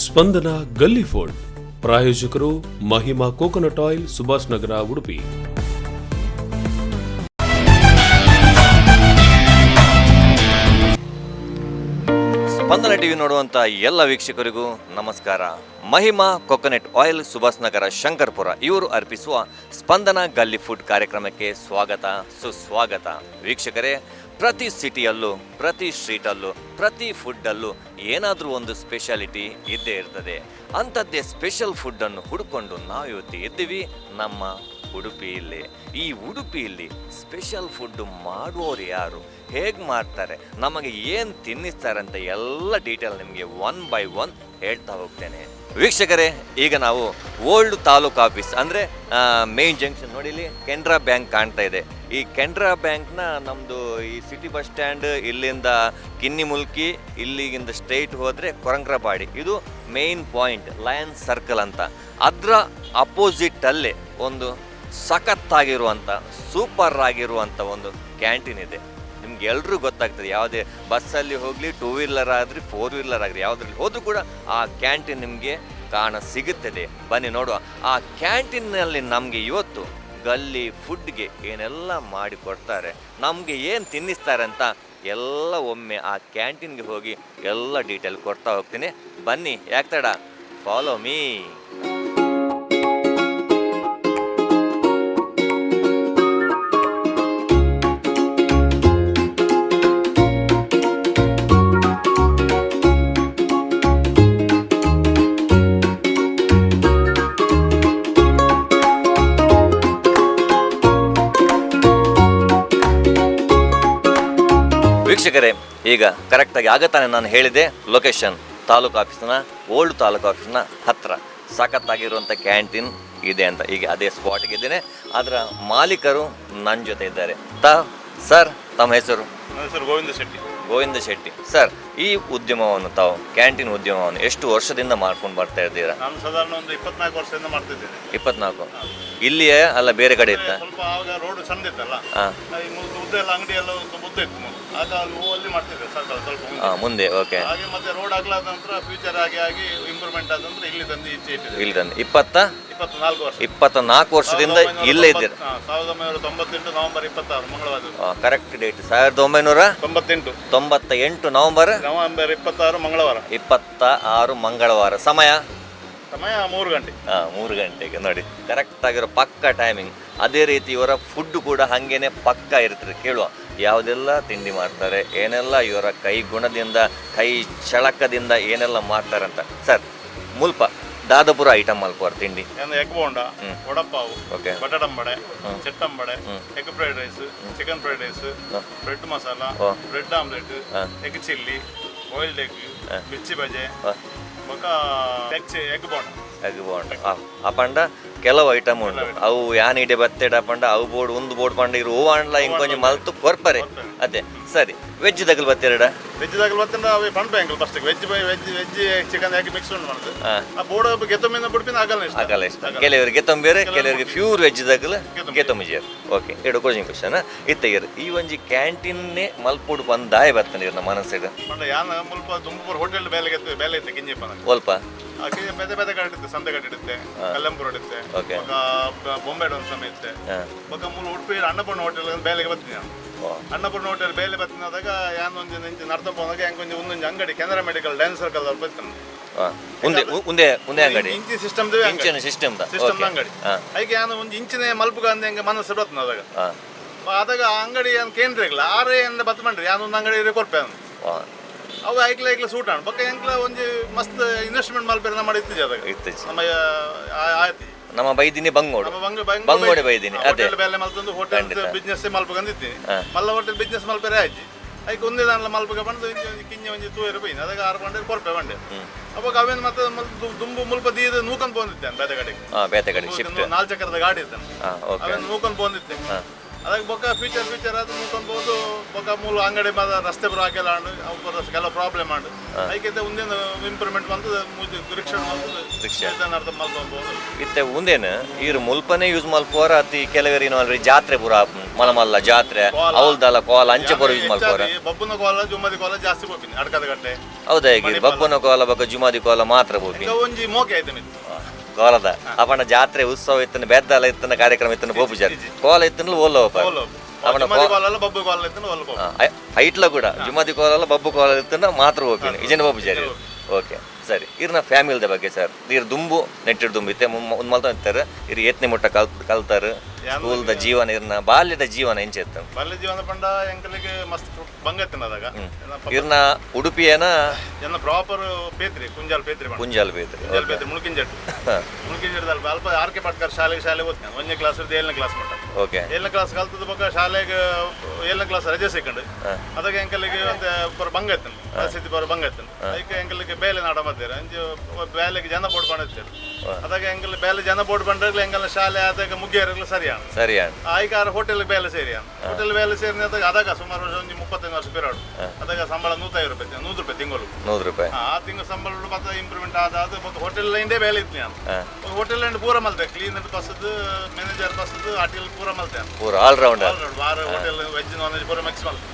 ಸ್ಪಂದನ ಗಲ್ಲಿ ಫುಡ್ ಪ್ರಾಯೋಜಕರು Mahima coconut oil, Subhash ನಗರ, ಉಡುಪಿ. ಸ್ಪಂದನ ಟಿವಿ ನೋಡುವಂಥ ಎಲ್ಲ ವೀಕ್ಷಕರಿಗೂ ನಮಸ್ಕಾರ. ಮಹಿಮಾ ಕೊಕೊನೆಟ್ ಆಯಿಲ್, ಸುಭಾಷ್ ನಗರ, ಶಂಕರ್ಪುರ ಇವರು ಅರ್ಪಿಸುವ ಸ್ಪಂದನ ಗಲ್ಲಿ ಫುಡ್ ಕಾರ್ಯಕ್ರಮಕ್ಕೆ ಸ್ವಾಗತ, ಸುಸ್ವಾಗತ. ವೀಕ್ಷಕರೇ, ಪ್ರತಿ ಸಿಟಿಯಲ್ಲೂ, ಪ್ರತಿ ಸ್ಟ್ರೀಟಲ್ಲೂ, ಪ್ರತಿ ಫುಡ್ಡಲ್ಲೂ ಏನಾದರೂ ಒಂದು ಸ್ಪೆಷಾಲಿಟಿ ಇದ್ದೇ ಇರ್ತದೆ. ಅಂಥದ್ದೇ ಸ್ಪೆಷಲ್ ಫುಡ್ಡನ್ನು ಹುಡುಕೊಂಡು ನಾವು ಇವತ್ತು ಇದ್ದೀವಿ ನಮ್ಮ ಉಡುಪಿಯಲ್ಲಿ. ಈ ಉಡುಪಿಯಲ್ಲಿ ಸ್ಪೆಷಲ್ ಫುಡ್ ಮಾಡುವವರು ಯಾರು, ಹೇಗೆ ಮಾಡ್ತಾರೆ, ನಮಗೆ ಏನು ತಿನ್ನಿಸ್ತಾರೆ ಅಂತ ಎಲ್ಲ ಡೀಟೇಲ್ ನಿಮಗೆ ಒನ್ ಬೈ ಒನ್ ಹೇಳ್ತಾ ಹೋಗ್ತೇನೆ. ವೀಕ್ಷಕರೇ, ಈಗ ನಾವು ಓಲ್ಡ್ ತಾಲೂಕ್ ಆಫೀಸ್ ಅಂದರೆ ಮೇನ್ ಜಂಕ್ಷನ್ ನೋಡಿ, ಇಲ್ಲಿ ಕೆನರಾ ಬ್ಯಾಂಕ್ ಕಾಣ್ತಾ ಇದೆ. ಈ ಕೆನರಾ ಬ್ಯಾಂಕ್ನ ನಮ್ಮದು ಈ ಸಿಟಿ ಬಸ್ ಸ್ಟ್ಯಾಂಡ್, ಇಲ್ಲಿಂದ ಕಿನ್ನಿಮುಲ್ಕಿ, ಇಲ್ಲಿಗಿಂದ ಸ್ಟ್ರೈಟ್ ಹೋದರೆ ಕೊರಂಗ್ರಬಾಡಿ. ಇದು ಮೇನ್ ಪಾಯಿಂಟ್, ಲಯನ್ ಸರ್ಕಲ್ ಅಂತ. ಅದರ ಅಪೋಸಿಟಲ್ಲೇ ಒಂದು ಸಖತ್ತಾಗಿರುವಂಥ, ಸೂಪರ್ ಆಗಿರುವಂಥ ಒಂದು ಕ್ಯಾಂಟೀನ್ ಇದೆ. ನಿಮ್ಗೆ ಎಲ್ರಿಗೂ ಗೊತ್ತಾಗ್ತದೆ. ಯಾವುದೇ ಬಸ್ಸಲ್ಲಿ ಹೋಗಲಿ, ಟೂ ವೀಲರ್ ಆಗಲಿ, ಫೋರ್ ವೀಲರ್ ಆಗಲಿ, ಯಾವುದ್ರಲ್ಲಿ ಹೋದರೂ ಕೂಡ ಆ ಕ್ಯಾಂಟೀನ್ ನಿಮಗೆ ಕಾಣ ಸಿಗುತ್ತದೆ. ಬನ್ನಿ ನೋಡುವ, ಆ ಕ್ಯಾಂಟೀನ್ನಲ್ಲಿ ನಮಗೆ ಇವತ್ತು ಗಲ್ಲಿ ಫುಡ್ಗೆ ಏನೆಲ್ಲ ಮಾಡಿ ಕೊಡ್ತಾರೆ, ನಮಗೆ ಏನು ತಿನ್ನಿಸ್ತಾರೆ ಅಂತ ಎಲ್ಲ ಒಮ್ಮೆ ಆ ಕ್ಯಾಂಟೀನ್ಗೆ ಹೋಗಿ ಎಲ್ಲ ಡೀಟೇಲ್ ಕೊಡ್ತಾ ಹೋಗ್ತೀನಿ. ಬನ್ನಿ, ಯಾಕೆ ತಡ? Follow me. ವೀಕ್ಷಕರೇ, ಈಗ ಕರೆಕ್ಟಾಗಿ ಆಗತ್ತಾನೆ ನಾನು ಹೇಳಿದೆ ಲೊಕೇಶನ್, ತಾಲೂಕು ಆಫೀಸ್ನ, ಓಲ್ಡ್ ತಾಲೂಕು ಆಫೀಸ್ನ ಹತ್ತಿರ ಸಖತ್ತಾಗಿರುವಂಥ ಕ್ಯಾಂಟೀನ್ ಇದೆ ಅಂತ. ಈಗ ಅದೇ ಸ್ಪಾಟ್ಗೆ ಇದ್ದೇನೆ. ಅದರ ಮಾಲೀಕರು ನನ್ನ ಜೊತೆ ಇದ್ದಾರೆ. ಸರ್, ತಮ್ಮ ಹೆಸರು? ನನ್ನ ಹೆಸರು ಗೋವಿಂದ ಶೆಟ್ಟಿ. ಗೋವಿಂದ ಶೆಟ್ಟಿ ಸರ್, ಈ ಉದ್ಯಮವನ್ನು ತಾವು, ಕ್ಯಾಂಟೀನ್ ಉದ್ಯಮವನ್ನು ಎಷ್ಟು ವರ್ಷದಿಂದ ಮಾಡ್ಕೊಂಡು ಬರ್ತಾ ಇದ್ದೀರಾ? ನಾನು ಸಾಧಾರಣ ಒಂದು 24 ವರ್ಷದಿಂದ ಮಾಡ್ತಿದ್ದೇನೆ. 24. ಇಲ್ಲಿಯೇ ಅಲ್ಲ, ಬೇರೆ ಕಡೆ ಇತ್ತ? ಸ್ವಲ್ಪ ಆವಾಗ ರೋಡ್ ಸಣ್ಣ ಇತ್ತಲ್ಲ. ಈ ಉದ್ದ ಎಲ್ಲ ಅಂಗಡಿ ಎಲ್ಲ ಸ್ವಲ್ಪ ಉದ್ದ ಇತ್ತು ಮೊದಲು. ಆಗ ಅಲ್ಲಿ ಅಲ್ಲಿ ಮಾಡ್ತಿದ್ದೆ ಸ್ವಲ್ಪ ಸ್ವಲ್ಪ ಮುಂದೆ. ಮುಂದೆ, ಓಕೆ. ಹಾಗೆ ಮತ್ತೆ ರೋಡ್ ಆಗ್ಲಾದ ನಂತರ ಫ್ಯೂಚರ್ ಆಗಿ ಆಗಿ ಇಂಪ್ರೂವ್ಮೆಂಟ್ ಆದ ನಂತರ ಇಲ್ಲಿ ತಂದು ಈಚೆ ಇಟ್ಟಿದೆ. ಇಲ್ಲಿ ತಂದು 24 ವರ್ಷ. 24 ವರ್ಷದಿಂದ ಇಲ್ಲೇ ಇದ್ದೀರಾ? 1998 ನವೆಂಬರ್ 26, ಮಂಗಳವಾರ. Correct date, 1900 98. 98 ನವೆಂಬರ್. ನವೆಂಬರ್ 26, ಮಂಗಳವಾರ. 26, ಮಂಗಳವಾರ. ಸಮಯ? ಸಮಯ 3 ಗಂಟೆ. 3 ಗಂಟೆಗೆ ನೋಡಿ, ಕರೆಕ್ಟ್ ಆಗಿರೋ ಪಕ್ಕ ಟೈಮಿಂಗ್. ಅದೇ ರೀತಿ ಇವರ ಫುಡ್ ಕೂಡ ಹಾಗೇನೆ ಪಕ್ಕ ಇರ್ತದೆ. ಕೇಳುವ, ಯಾವುದೆಲ್ಲ ತಿಂಡಿ ಮಾಡ್ತಾರೆ, ಏನೆಲ್ಲ ಇವರ ಕೈ ಗುಣದಿಂದ, ಕೈ ಚಳಕದಿಂದ ಏನೆಲ್ಲ ಮಾಡ್ತಾರೆ ಅಂತ. ಸರ್, ಮುಲ್ಪ ದಾದಪುರ ಐಟಮ್ ಮಲ್ಪುವರು ತಿಂಡಿ? ಏನು, ಎಗ್ ಬೋಂಡ, ವಡಪಾವು, ಬಟಾಟಂಬಡೆ, ಚಟ್ಟಂಬಡೆ, egg fried rice, chicken fried rice, bread masala, bread omelette, egg chilli, boiled egg, mirchi ಬಜೆ, ಬೊಕ ಎಗ್ ಬೋಂಡ. ಎಗ್ ಬೋಂಡ. ಅಪಂಡ ಕೆಲವು ಐಟಮ್ ಉಂಟು. ಅವು ಯಾನ್ ಇಡೆ ಬತ್ತೆಡ ಪಂಡ ಅವು ಬೋರ್ಡ್ ಒಂದು ಬೋರ್ಡ್ ಪಂಡ ಇರು ಹೂವಾಂಡ್ಲ ಇಂಕೊಂಜಿ ಮಲ್ತು ಕೊರ್ಪರೆ. ಅದೇ ಸರಿ, ವೆಜ್ ದಗಲ್ ಬತ್ತೆರಡ? ವೆಜ್ ದಾಗಲ್ ಬತ್ತಂಡ ಅವೆ Pampa ಎಂಕಲ್ first veg veg veg chicken egg mix ಉಂಟು ಮಾಡುದು. ಆ ಬೋರ್ಡ್ ಗೆತ್ತೊಮ್ಮಿನ ಬಿಡ್ಪಿನ ಆಗಲ್ಲ ಇಷ್ಟ. ಆಗಲ್ಲ ಇಷ್ಟ. ಕೆಲವರಿಗೆ ಗೆತ್ತೊಂಬೇರೆ, ಕೆಲವರಿಗೆ ಪ್ಯೂರ್ ವೆಜ್ ದಗಲ್ ಗೆತ್ತೊಂಬಿಜೇರು. ಓಕೆ, ಎರಡು ಕೋಚಿಂಗ್ ಕ್ವಶನ್ ಇತ್ತೆಗಿರ್. ಈ ಒಂಜಿ ಕ್ಯಾಂಟೀನ್ನೇ ಮಲ್ಪುಡು ಬಂದಾಯ ಬರ್ತದೆ ಇರ್ನ ಮನಸ್ಸಿಗೆ? ಪಂಡ ಯಾನ ಮುಲ್ಪ ದುಂಬುಪುರ ಹೋಟೆಲ್ ಬೇಲೆ ಬೇಲೆ ಇತ್ತೆ ಕಿಂಜಿಪ್ಪ. ಒಲ್ಪ? ಬೇತೆ ಬೇತೆ ಕಡೆ ಇತ್ತೆ, ಸಂತೆಕಟ್ಟೆ ಇತ್ತೆ, ಕಲ್ಲಂಪುರ ಇತ್ತೆ, ಬೊಕ ಬೊಂಬೆ ಒಂದು ಸಮಯ ಇತ್ತೆ. ಬೊಕ ಮೂಲ ಉಡುಪಿ ಅನ್ನಪೂರ್ಣ ಹೋಟೆಲ್ ಬೇಲೆಗೆ ಬರ್ತೀನಿ ನಾನು. ಅನ್ನಪೂರ್ಣ ಹೋಟೆಲ್ ಬೇಲೆ ಬರ್ತೀನಿ. ಯಾನ್ ಒಂಜಿ ಇಂಚ ನಡ್ತ ಪೋನಾಗ ಹೆಂಗ್ ಒಂಜಿ ಒಂದೊಂದು ಅಂಗಡಿ ಕೆನರಾ ಮೆಡಿಕಲ್ ಡ್ಯಾನ್ಸ್ ಸರ್ಕಲ್ ಅವ್ರು ಬರ್ತಾನೆ. ಉಂದೆ ಉಂದೆ ಉಂದೆ ಅಂಗಡಿ. ಇಂಚಿ ಸಿಸ್ಟಮ್. ಇಂಚಿನ ಸಿಸ್ಟಮ್. ಸಿಸ್ಟಮ್ ಅಂಗಡಿ. ಐಕೆ ಯಾನ್ ಒಂಜಿ ಇಂಚಿನ ಮಲ್ಪುಗ ಅಂದ ಹೆಂಗೆ ಮನಸ್ಸು ಬರ್ತನ ಅದಾಗ. ಆದಾಗ ಆ ಅಂಗಡಿ ಏನ್ ಕೇಂದ್ರ ಇಲ್ಲ ಆರೇ ಎಂದ ಬತ್ ಮಾಡ್ರಿ, ಯಾನ್ ಒಂದು ಅಂಗಡಿ ಕೊರ್ಪೆ ಅವ್ನು. ಅವು ಐಕ್ಲ ಐಕ್ಲ ಸೂಟ್ ಆಣ್ ಬೊಕ್ಕ ಎಂಕ್ಲ ಒಂಜಿ ಮಸ್ತ್ ಇನ್ವೆಸ್ಟ್ಮೆಂಟ್ ಮಲ್ಪೆರೆ ನಮ್ಮ ಇತ್ತಿಜಿ ಅದಾಗ. ಇತ್ತಿಜಿ. ನಮ್ಮ ಆಯ್ತಿ. ನಮ್ಮ ಬೈದಿನಿ ಬಂಗೋಡು. ನಮ್ಮ ಬಂಗ ಬಂಗೋಡೆ ಬೈದಿನಿ ಅದೇ. ಹೋಟೆಲ್ ಬೇಲೆ ಮಲ್ತೊಂದು ಹೋಟೆಲ್ ಬಿಸ್ನೆಸ್ ಮಲ್ಪಕಂದಿದ್ದೀನಿ. ಮಲ್ಲ ಹೋಟೆಲ್ ಬಿಸ್ನೆಸ್ ಮಲ್ಪೆರೆ ಆಯ್ತು. ಐಕ್ ಒಂದೇ ದಾನ್ಲ ಮಲ್ಪಕ ಬಂದು ಇಂಚ ಒಂಜಿ ಕಿಂಜ ಒಂಜಿ ತೂಯರು ಬೈನಿ. ಅದಾಗ ಆರು ಬಂಡೆ ಕೊರ್ಪೆ ಬಂಡೆ. ಅವಾಗ ಅವೇನು ಮತ್ತೆ ದುಂಬು ಮುಲ್ಪ ದೀದ ನೂಕಂದ್ ಪೋಂದಿದ್ದೇನೆ ಬೇತೆ ಕಡೆಗೆ. ಬೇತೆ ಕಡೆ ಶಿಫ್ಟ್. ನಾಲ್ಕು ಚಕ್ರದ ಗಾಡಿ ಇದ್ದಾನೆ. ಓಕೆ ಅವೇನು ನೂಕಂದ್ ಪೋಂದಿದ್ದೆ. ಅದಕ್ಕೆ ಬೊಕ್ಕ ಫ್ಯೂಚರ್ ಫ್ಯೂಚರ್ ಅದು ಮುಟ್ಕೊಬೋದು. ಬೊಕ್ಕ ಮೂಲ ಅಂಗಡಿ ಮಾದ ರಸ್ತೆ ಬರೋ ಹಾಗೆಲ್ಲ ಆಂಡು, ಅವು ಬರೋ ಕೆಲವು ಪ್ರಾಬ್ಲಮ್ ಆಂಡು. ಐಕೆ ಒಂದೇನು ಇಂಪ್ರೂವ್ಮೆಂಟ್ ಬಂತು, ರಿಕ್ಷಾ ಬಂತು. ರಿಕ್ಷಾ. ಅರ್ಥ ಮಲ್ಕೊಬೋದು. ಇತ್ತೆ ಉಂದೇನು ಈರು ಮುಲ್ಪನೆ ಯೂಸ್ ಮಲ್ಪುವರ ಅತಿ ಕೆಲವರು ಏನು ಜಾತ್ರೆ ಪೂರ ಆಪುಂಡು, ಮಲ್ಲ ಮಲ್ಲ ಜಾತ್ರೆ. ಕೋಲ. ಅವಲ್ದಲ್ಲ ಕೋಲ ಅಂಚೆ ಪೂರ ಯೂಸ್ ಮಲ್ಪುವರ? ಹೆಚ್ಚಾಗಿ ಬಬ್ಬುನ ಕೋಲ, ಜುಮ್ಮದಿ ಕೋಲ ಜಾಸ್ತಿ ಹೋಗ್ತೀನಿ ಅಡ್ಕದ ಗಟ್ಟೆ. ಹೌದಾ? ಈಗ ಬಬ್ಬನ ಕೋಲ ಬೊಕ್ಕ ಜುಮಾದಿ ಕೋಲ ಮಾತ್ರ ಹೋಗಿ? ಈಗ ಒಂಜಿ ಮೋಕೆ ಆಯ್ತು ಮಿತ್ತು. ಕೋಲದ ಅಪಣ ಜಾತ್ರೆ ಉತ್ಸವ ಇತ್ತನ, ಬೆದ್ದಲ ಇತ್ತನ, ಕಾರ್ಯಕ್ರಮ ಇತ್ತನ ಪೋಪುಜಾರಿ ಕೋಲ ಇತ್ತನ ಓಲ. ಓಲ. ಅವನ ಜುಮ್ಮದಿ ಕೋಲ ಅಲ್ಲ, ಬಬ್ಬು ಕೋಲ ಇತ್ತು ಒಲ್ಲ ಹೋಗ್ತೀನಿ. ಐಟ್ಲ ಕೂಡ ಜುಮಾದಿ ಕೋಲಲ್ಲ, ಬಬ್ಬು ಕೋಲ ಇತ್ತನ ಮಾತ್ರ ಹೋಗ್ತೀನಿ, ಇಜನ ಪೋಪುಜಾರಿ. ಓಕೆ, ಸರಿ. ಇರ್ನ ಫ್ಯಾಮಿಲಿದ ಬಗ್ಗೆ ಸರ್. ಇರ್ ದುಂಬು ನೆಟ್ಟಿಡ್ ದುಂಬು ಇತ್ತೆ ಒಂದು ಮಲ್ತ ಇತ್ತಾರೆ. ಇರ್ ಏತ್ನೆ ಮುಟ್ಟ ಕಲ್ತಾರು? ಸ್ಕೂಲ್ದ ಜೀವನ, ಇರ್ನ ಬಾಲ್ಯದ ಜೀವನ ಎಂಚ ಇತ್ತು? ಬಾಲ್ಯ ಜೀವನ ಪಂಡ ಎಂಕಲಿಗೆ ಮಸ್ತ್ ಬಂಗ ತಿನ್ನದಾಗ. ಇರ್ನ ಉಡುಪಿಯೇನ? ಎನ್ನ ಪ್ರಾಪರ್ ಪೇತ್ರಿ, ಕುಂಜಾಲ್ ಪೇತ್ರಿ ಪಂಡ. ಕುಂಜಾಲ್ ಬೇತ್ರಿ. ಕುಂಜಾಲ್ ಪೇತ್ರಿ, ಮುಳುಕಿಂಜಟ್ಟು. ಮುಳುಕಿಂಜಟ್ಟು ಅಲ್ಪ ಅಲ್ಪ ಆರ್ ಕೆ ಪಾಟ್ಕರ್ ಶಾಲೆ ಓದ್ತೀನಿ, 1ನೇ ಕ್ಲಾಸ್ 7ನೇ ಕ್ಲಾಸ್ ಮಟ್ಟ. 7ನೇ ಕ್ಲಾಸ್ ಕಲ್ತದ ಬೊಕ್ಕ ಶಾಲೆಗೆ 7ನೇ ಕ್ಲಾಸ್ ರಜೆ ಸಿಕ್ಕಂಡು. ಅದಕ್ಕೆ ಎಂಕಲಿಗೆ ಒಂದು ಪೂರ ಬಂಗ ಇತ್ತು, ಪರಿಸ್ಥಿತಿ ಪೂರ ಬಂಗ ಇತ್ತು. ಅದಕ್ಕೆ ಎಂಕಲಿಗೆ ಬೇಲೆ ನಾಡ ಮತ್ತೀರ ಅಂಚೆ ಬೇಲೆಗೆ ಜನ ಬೋರ್ಡ್ ಬಂದಿರ್ತಾರೆ. ಅದಾಗ ಎಂಕಲ್ ಬೇಲೆ ಜನ ಬೋರ್ಡ್ ಬಂದ್ರೆ ಎಂಕಲ್ನ ಶಾಲೆ ಆದಾಗ ಮುಗಿಯರಿಲ್ಲ ಸರಿಯಾಣ. ಸರಿಯಾ. ಆಯ್ಕೆ ಹೋಟೆಲ್ ಬೇಲೆ ಸೇರಿ, ಹೋಟೆಲ್ ಬೇಲೆ ಸೇರಿ ಅದಾಗ ಸುಮಾರು ವರ್ಷ, ಒಂದು 35 ವರ್ಷ ಪಿರಾಡು. ಅದಾಗ ಸಂಬಳ 105 ರೂಪಾಯಿ, 100 ರೂಪಾಯಿ ತಿಂಗಳು. 100 ರೂಪಾಯಿ. ಆ ತಿಂಗಳು ಸಂಬಳ ಮತ್ತೆ ಇಂಪ್ರೂವ್ಮೆಂಟ್ ಆದ ಅದು ಮತ್ತೆ ಹೋಟೆಲ್ ಲೈನ್ದೇ ಬೇಲೆ ಇತ್ತು ನಾನು. ಹೋಟೆಲ್ ಲೈನ್ ಪೂರ ಮಲ್ತೆ, ಕ್ಲೀನರ್ ಬಸ್ಸದ್ದು, ಮ್ಯಾನೇಜರ್ ಬಸ್ಸದ್ದು, ಆಟಿಲ್ ಪೂರ ಮಲ್ತೆ. ಪೂರ ಆಲ್ರೌಂಡರ್. ವಾರ hotel veg non veg ಪೂರ ಮಿಕ್ಸ್ ಮಲ್ತೆ.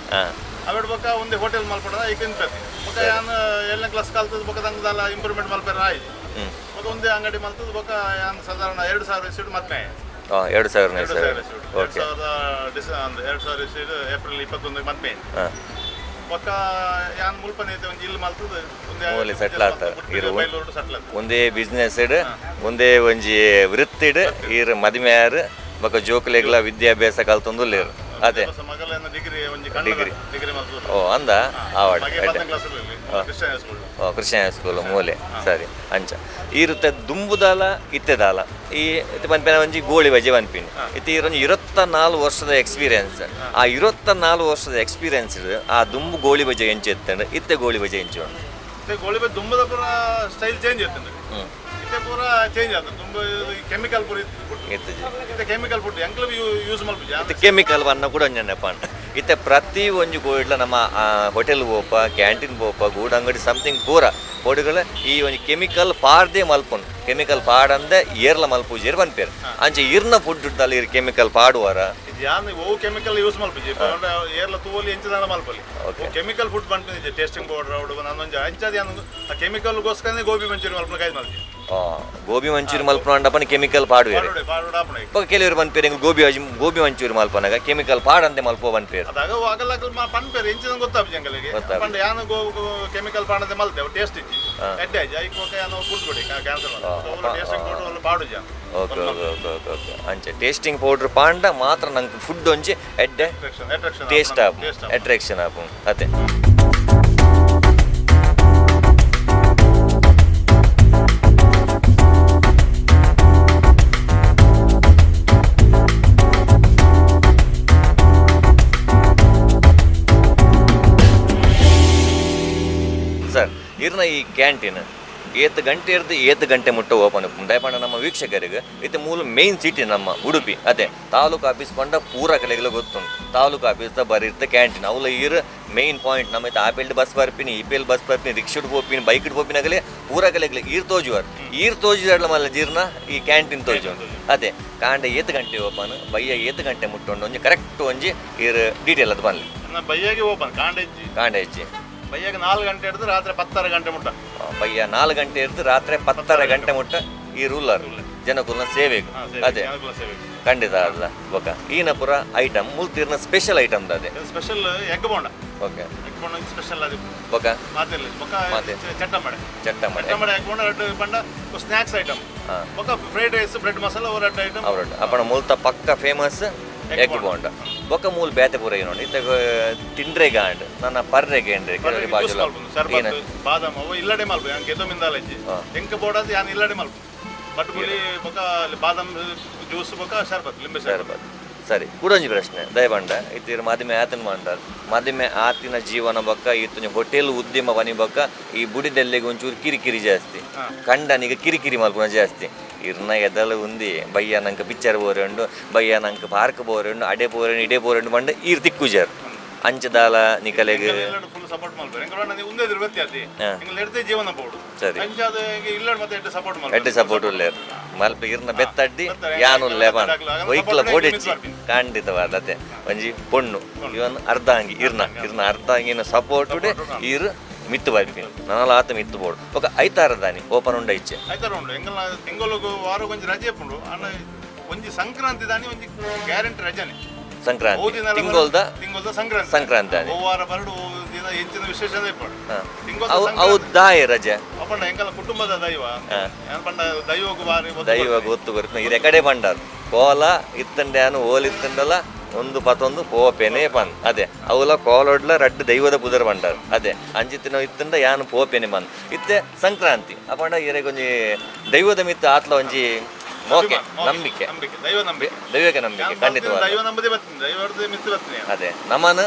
ಅವೆಡ್ ಬೊಕ್ಕ ಒಂದು ಹೋಟೆಲ್ ಮಲ್ಪಡ ಈಗ ಇಂಪತಿ ಬೊಕ್ಕ ಯಾನ್ 7ನೇ ಕ್ಲಾಸ್ ಕಲ್ತದ ಬೊಕ್ಕ ತಂಗದಲ್ಲ ಇಂಪ್ರೂವ್ಮೆಂಟ್ ಮಲ್ಪೆರ ಆಯ್ತು. ಬೊಕ್ಕ ಒಂದೇ ಅಂಗಡಿ ಮಲ್ತದ ಬೊಕ್ಕ ಯಾನ್ ಸಾಧಾರಣ 2000 ಇಸ್ವಿಡ್ ಮದ್ಮೆ. 2000ನೇ ಎರಡು ಇಸ್ವಿ? ಸಾವಿರ ಇಸ್ವಿಡ್, 2000 ಡಿಸ ಅಂದ್ರೆ 2000 ಇಸ್ವಿಡ್ ಏಪ್ರಿಲ್ 21 ಮದ್ಮೆ. ಬೊಕ್ಕ ಯಾನ್ ಮುಲ್ಪನೆ ಐತೆ ಒಂಜಿ ಇಲ್ಲ್ ಮಲ್ತದ ಒಂದೇ. ಮೂಲೆ settle ಆತ. ಬೈಲೂರು ಸೆಟ್ಲ್ ಆತ. ಒಂದೇ ಬಿಸ್ನೆಸ್ ಇಡ್, ಒಂದೇ ಒಂಜಿ ವೃತ್ತಿಡ್ ಈರ್ ಮದಿಮೆ ಆರ್. ಬೊಕ್ಕ ಜೋಕುಲೆಗ್ಲ ವಿದ್ಯಾಭ್ಯಾಸ ಕಲ್ತೊಂದುಲ್ಲೇರು ಅದೇ? ಮಗಲೇನ ಡಿಗ್ರಿ ಒಂಜಿ ಕನ್ನಡ ಡಿಗ್ರಿ. ಡಿಗ್ರಿ ಮಲ್ತದ. ಓ ಅಂದ ಆವಡ್. ಮಗೆ 10ನೇ ಕ್ಲಾಸ್ ಕ್ರಿಶ್ಚಿಯನ್ ಸ್ಕೂಲ್. ಓ, ಕೃಷ್ಣ ಸ್ಕೂಲ್ ಮೂಲೆ. ಸರಿ, ಅಂಚ ಈರುತ್ತೆ ದುಂಬುದಾಲ ಇತ್ತೆದಾಲ ಈ ಇತ್ತೆ ಪನ್ಪಿನ ಒಂಜಿ ಗೋಳಿ ಬಜೆ ಪನ್ಪಿನಿ. ಇತ್ತೆ ಈರೊಂಜಿ 24 ವರ್ಷದ ಎಕ್ಸ್ಪೀರಿಯನ್ಸ್. ಆ 24 ವರ್ಷದ ಎಕ್ಸ್ಪೀರಿಯನ್ಸ್, ಆ ದುಂಬು ಗೋಳಿ ಬಜೆ ಎಂಚ ಇತ್ತಂಡು, ಇತ್ತೆ ಗೋಳಿ ಬಜೆ ಎಂಚ ಉಂಡು? ಮತ್ತೆ ಗೋಳಿಬೆ ದುಂಬದ ಪೂರ ಸ್ಟೈಲ್ ಚೇಂಜ್ ಇತ್ತು. ಇತ್ತೆ ಪೂರ ಚೇಂಜ್ ಆತ. ತುಂಬ ಕೆಮಿಕಲ್ ಪೂರ ಇತ್ತು ಫುಡ್. ಇತ್ತಜಿ. ಇತ್ತೆ ಕೆಮಿಕಲ್ ಫುಡ್ ಎಂಕ್ಲ ಯೂಸ್ ಮಲ್ಪುಜಿ. ಇತ್ತೆ ಕೆಮಿಕಲ್ ವನ್ನ ಕೂಡ ಒಂಜಿ ನೆನಪಾಂಡ್. ಇತ್ತೆ ಪ್ರತಿ ಒಂಜಿ ಗೋಯಿಡ್ಲ ನಮ್ಮ ಹೋಟೆಲ್ ಪೋಪ, ಕ್ಯಾಂಟೀನ್ ಪೋಪ, ಗೂಡು ಅಂಗಡಿ ಸಮಥಿಂಗ್ ಪೂರ ಬೋರ್ಡ್ಗಳ ಈ ಒಂಜಿ ಕೆಮಿಕಲ್ ಪಾಡ್ದೇ ಮಲ್ಪುನು, ಕೆಮಿಕಲ್ ಪಾಡಂದೆ ಏರ್ಲ ಮಲ್ಪುಜೇರ್ ಪನ್ಪೇರು. ಅಂಚೆ ಇರ್ನ ಫುಡ್ ದಲ್ಲಿ ಇರ್ ಕೆಮಿಕಲ್ ಪಾಡುವಾರ? ಇದು ಯಾನ್ ಓ ಕೆಮಿಕಲ್ ಯೂಸ್ ಮಲ್ಪುಜಿ. ಏರ್ಲ ತೂವಲಿ ಎಂಚ ಮಲ್ಪಲಿ. ಕೆಮಿಕಲ್ ಫುಡ್ ಪನ್ಪಿನ ಟೇಸ್ಟಿಂಗ್ ಪೌಡರ್ ಅವಡು ನಾನೊಂಜಿ ಅಂಚಾದ ಯಾನ್ ಆ ಕೆಮಿಕಲ್ಗೋಸ್ಕರನೇ ಗೋಬಿ ಮಂಚೂರಿ ಮಲ್ಪನ ಕಾಯ್ದು ಮಲ್ತಿ. ಗೋಬಿ ಮಂಚೂರಿ ಮಲ್ಪನ ಅಂಡಪನ ಕೆಮಿಕಲ್ ಪಾಡುವೇರು? ಪಾಡುಡೆ ಪಾಡುಡೆ ಆಪುಣ. ಬೊಕ ಕೆಲವರು ಪನ್ಪೇರು ಎಂಕ್ ಗೋಬಿ ಗೋಬಿ ಮಂಚೂರಿ ಮಲ್ಪನಾಗ ಕೆಮಿಕಲ್ ಪಾಡಂತೆ ಮಲ್ಪೋ ಪನ್ಪೇರು. ಅದಾಗ ಅಗಲ ಅಗಲ ಪನ್ಪೇರು, ಎಂಚಿನ ಗೊತ್ತಾಪುಜಿ ಎಂಕಲಿಗೆ. ಗೊತ್ತಾಪುಜಿ. ಪಂಡ ಯಾನ್ ಕೆಮಿಕಲ್ ಪಾಡಂತೆ ಮಲ್ತೆ, ಅವು ಟೇಸ್ಟ್ ಇಜ್ಜಿ, ಎಡ್ಡೆ ಆಯ್ಜಿ. ಐಕ್ ಬೊಕ ಯಾನ್ ಫುಡ್ ಕೊಡಿ cancel tasting powder ಒಲ್ಲ ಪಾಡುಜಿ. Okay okay okay okay okay ಅಂಚೆ ಟೇಸ್ಟಿಂಗ್ ಪೌಡರ್ ಪಾಂಡ ಮಾತ್ರ ನಂಗೆ ಫುಡ್ ಒಂಜಿ ಎಡ್ಡೆ attraction attraction taste app, attraction app ಅದೇ. ಸರ್, ಇರ್ನ ಈ ಕ್ಯಾಂಟೀನ್ ಏತ್ ಗಂಟೆ ಇರ್ದು ಏತ್ ಗಂಟೆ ಮುಟ್ಟ ಓಪನ್ ಉಪ್ಪುಂಡು? ದಯಪಂಡ ನಮ್ಮ ವೀಕ್ಷಕರಿಗೆ ಇತ್ತೆ ಮೂಲ ಮೇನ್ ಸಿಟಿ ನಮ್ಮ ಉಡುಪಿ ಅದೇ ತಾಲೂಕು ಆಫೀಸ್ ಪಂಡ ಪೂರ ಕಲೆಗೆಲ್ಲ ಗೊತ್ತುಂಟು. ತಾಲೂಕು ಆಫೀಸ್ ದ ಬರೀ ಇರ್ತ ಕ್ಯಾಂಟೀನ್ ಅವಲ ಇರ್ ಮೇನ್ ಪಾಯಿಂಟ್. ನಮ್ಮ ಇತ್ತೆ ಆ ಪೇಲ್ಡ್ ಬಸ್ ಬರ್ಪಿನಿ, ಈ ಪೇಲ್ ಬಸ್ ಬರ್ಪಿನಿ, ರಿಕ್ಷಾಡ್ ಪೋಪಿನಿ, ಬೈಕ್ ಪೋಪಿನಗಲೇ ಪೂರ ಕಲೆಗ್ಲೆ ಈರ್ ತೋಜುವಾರ್. ಈರ್ ತೋಜುವಾರ್ಲ ಮಲ್ಲ ಜೀರ್ನ ಈ ಕ್ಯಾಂಟೀನ್ ತೋಜು ಅದೇ. ಕಾಂಡ ಏತ್ ಗಂಟೆ ಓಪನ್, ಬಯ್ಯ ಏತ್ ಗಂಟೆ ಮುಟ್ಟುಂಡು, ಒಂಜಿ ಕರೆಕ್ಟ್ ಒಂಜಿ ಈರ್ ಡೀಟೇಲ್ ಅದು ಬನ್ಲಿ. ಬಯ್ಯಾಗೆ ಓಪನ್, ಕಾಂಡ ಇಜ್ಜಿ. ಕಾಂಡ ಇಜ್ಜಿ. ಬಯ್ಯಾಗ 4 ಗಂಟೆ ಹಿಡಿದು ರಾತ್ರಿ 10:30 ಗಂಟೆ ಮುಟ್ಟ. ಬಯ್ಯ 4 ಗಂಟೆ ಇರ್ದು ರಾತ್ರಿ 10:30 ಗಂಟೆ ಮುಟ್ಟ ಈ ರೂಲರ್ ಜನಕುಲ್ನ ಸೇವೆಗೆ ಅದೇ. ಜನಕುಲ ಸೇವೆ. ಖಂಡಿತ ಅಲ್ಲ. ಬೊಕ ಈನ ಪೂರ ಐಟಮ್ ಮುಲ್ತೀರ್ನ ಸ್ಪೆಷಲ್ ಐಟಮ್ ಅದೇ? Special egg bonda. Egg bonda special ಅದು. ಬೊಕ? ಮಾತಿಲ್ಲ ಬೊಕ. ಮಾತೆ. ಚಟ್ಟಂಬಡೆ. ಚಟ್ಟಂಬಡೆ. ಚಟ್ಟಂಬಡೆ, ಎಗ್ ಬೋಂಡ ರಡ್ಡು ಪಂಡ ಸ್ನಾಕ್ಸ್ ಐಟಮ್. ಬೊಕ fried rice, bread masala ಅವು ರಡ್ಡು ಐಟಮ್. ಅವರಡ್ಡು ಅಪ್ಪಣ ಮುಲ್ತ ಪಕ್ಕ ಫೇಮಸ್ ಎಗ್ ಬೋಂಡ. ಬೊಕ ಮೂಲ್ ಬೇತೆ ಪೂರ ಏನೋಂಡು ಇತ್ತ ತಿಂಡ್ರೆಗೆ ಆಂಡ್ ನನ್ನ ಪರ್ರೆಗೆ ಏನ್ರಿ ಕೆಲವರಿಗೆ ಬಾಜುಲ ಏನ? ಶರ್ಬತ್, ಬಾದಾಮ್ ಅವು ಇಲ್ಲಡೆ ಮಲ್ಪ ಯಾನ್ ಗೆತೊಮಿಂದಾಲ ಇಜ್ಜಿ. ಎಂಕ್ ಬೋಡಾದ್ ಯಾನ್ ಇಲ್ಲಡೆ ಮಲ್ಪ ಬಟ್ ಬುಲಿ ಬೊಕ ಬಾದಾಮ್ ಜ್ಯೂಸ್ ಬೊಕ ಶರ್ಬತ್, ಲಿಂಬೆ ಶರ್ಬತ್. ಶರ್ಬತ್. ಸರಿ, ಕುಡೊಂಜಿ ಪ್ರಶ್ನೆ ದಯಪಂಡ, ಇತ್ತೀರ್ ಮಾಧ್ಯಮ ಆತನ ಮಂಡಾರ್ ಮಾಧ್ಯಮ ಆತಿನ ಜೀವನ ಬೊಕ್ಕ ಇತ್ತೊಂಜಿ ಹೋಟೆಲ್ ಉದ್ಯಮ ಬನಿ ಬೊಕ್ಕ ಈ ಬುಡಿದೆಲ್ಲೆಗ್ ಒಂಚೂರು ಕಿರಿಕಿರಿ ಜಾಸ್ತಿ, ಕಂಡನಿಗೆ ಕಿರಿಕಿರಿ ಮಲ್ಪುನ ಜಾಸ್ತಿ. ಇರ್ನ ಎದಲ ಉಂದಿ ಬಯ್ಯ ನಂಗೆ ಪಿಕ್ಚರ್ ಬೋರುಂಡು, ಬಯ್ಯ ನಂಗೆ ಪಾರ್ಕ್ ಬೋರುಂಡು, ಅಡೆ ಬೋರುಂಡು ಇಡೆ ಬೋರುಂಡು ಪಂಡ ಈರ್ ತಿಕ್ಕುಜಾರ್ ಅಂಚದಾಲ ನಿಕಲೆಗ್ ಫುಲ್ ಸಪೋರ್ಟ್ ಮಲ್ಪೆರ್. ಎಂಕುಲು ಪಂಡ ಉಂದೇ ವ್ಯತ್ಯಾಸ ಎಂಕುಲು ಎಡ್ಡೆ ಜೀವನ ಪೋಡು. ಸರಿ. ಅಂಚಾದ ಇಲ್ಲಡ್ ಮತ್ತೆ ಎಡ್ಡೆ ಸಪೋರ್ಟ್ ಮಲ್ಪೆರ್. ಎಡ್ಡೆ ಸಪೋರ್ಟ್ ಉಲ್ಲೇರ್ ಮಲ್ಪ ಇರ್ನ ಬೆತ್ತಡ್ಡಿ ಯಾನುಲ್ಲೆ ಪಂಡ ಒಯ್ಕ್ಲ ಬೋಡೆಚ್ಚಿ ಖಂಡಿತವಾದ. ಅತೆ ಒಂಜಿ ಪೊಣ್ಣು ಇವನ್ ಅರ್ಧಾಂಗಿ ಇರ್ನ ಇರ್ನ ಅರ್ಧಾಂಗಿನ ಸಪೋರ್ಟ್ ಈರ್ ಮಿತ್ತು ಬರ್ಪಿ ನನಲ ಆತ ಮಿತ್ತು ಬೋಡು. ಬೊಕ ಐತಾರದಾನಿ ಓಪನ್ ಉಂಡ ಇಚ್ಛೆ? ಐತಾರ ಉಂಡು. ಎಂಕಲ್ನ ತಿಂಗಳಿಗೆ ವಾರಕ್ಕೆ ಒಂಜಿ ರಜೆ ಉಂಡು. ಅಣ್ಣ ಒಂಜಿ ಸಂಕ್ರಾಂತಿ ದಾನಿ ಒಂಜಿ ಗ್ಯಾರಂಟಿ ರಜೆನೆ. ಸಂಕ್ರಾಂತಿ ಓ ದಿನ ತಿಂಗೊಲ್ದ ತಿಂಗೊಲ್ದ ಸಂಕ್ರಾಂತಿ ಸಂಕ್ರಾಂತಿ ಆನಿ. ಓ ವಾರ ಬರಡು ಓ ದಿನ ಹೆಚ್ಚಿನ ವಿಶೇಷ ಇಪ್ಪಡು. ತಿಂಗೊಲ್ದ ಅವು ಅವು ದಾಯ ರಜೆ ಅಪ್ಪಂಡ ಎಂಕಲ್ನ ಕುಟುಂಬದ ದೈವ ಏನ್ ಪಂಡ ದೈವಗ್ ಬಾರಿ ಒತ್ತು ದೈವ ಗೊತ್ತು ಕೊರ್ಪುನ ಇರೆ ಕಡೆ ಬಂಡಾರ್ ಕೋಲ ಇತ್ತಂಡೆ ಓಲ್ ಇತ್ತಂಡಲ ಒಂದು ಪತೊಂದು ಪೋಪೆನೆ ಪನ್ ಅದೇ ಅವಲ ಕೋಲೊಡ್ಲ ರಡ್ಡು ದೈವದ ಪುದರ್ ಬಂಡಾರ್ ಅದೇ ಅಂಚಿತ್ತಿನ ಇತ್ತಂಡ ಯಾನು ಪೋಪೆನೆ ಪನ್ ಇತ್ತೆ ಸಂಕ್ರಾಂತಿ ಅಪಂಡ ಇರೆ ಒಂಜಿ ದೈವದ ಮಿತ್ತ ಆತ್ಲ ಒಂಜಿ ಮೋಕೆ ನಂಬಿಕೆ ನಂಬಿಕೆ ದೈವ ನಂಬಿಕೆ ದೈವಕ್ಕೆ ನಂಬಿಕೆ ಖಂಡಿತವಾದ ದೈವ ನಂಬದೇ ಬರ್ತೀನಿ ದೈವದ ಮಿತ್ತು ಬರ್ತೀನಿ. ಅದೇ ನಮ್ಮನ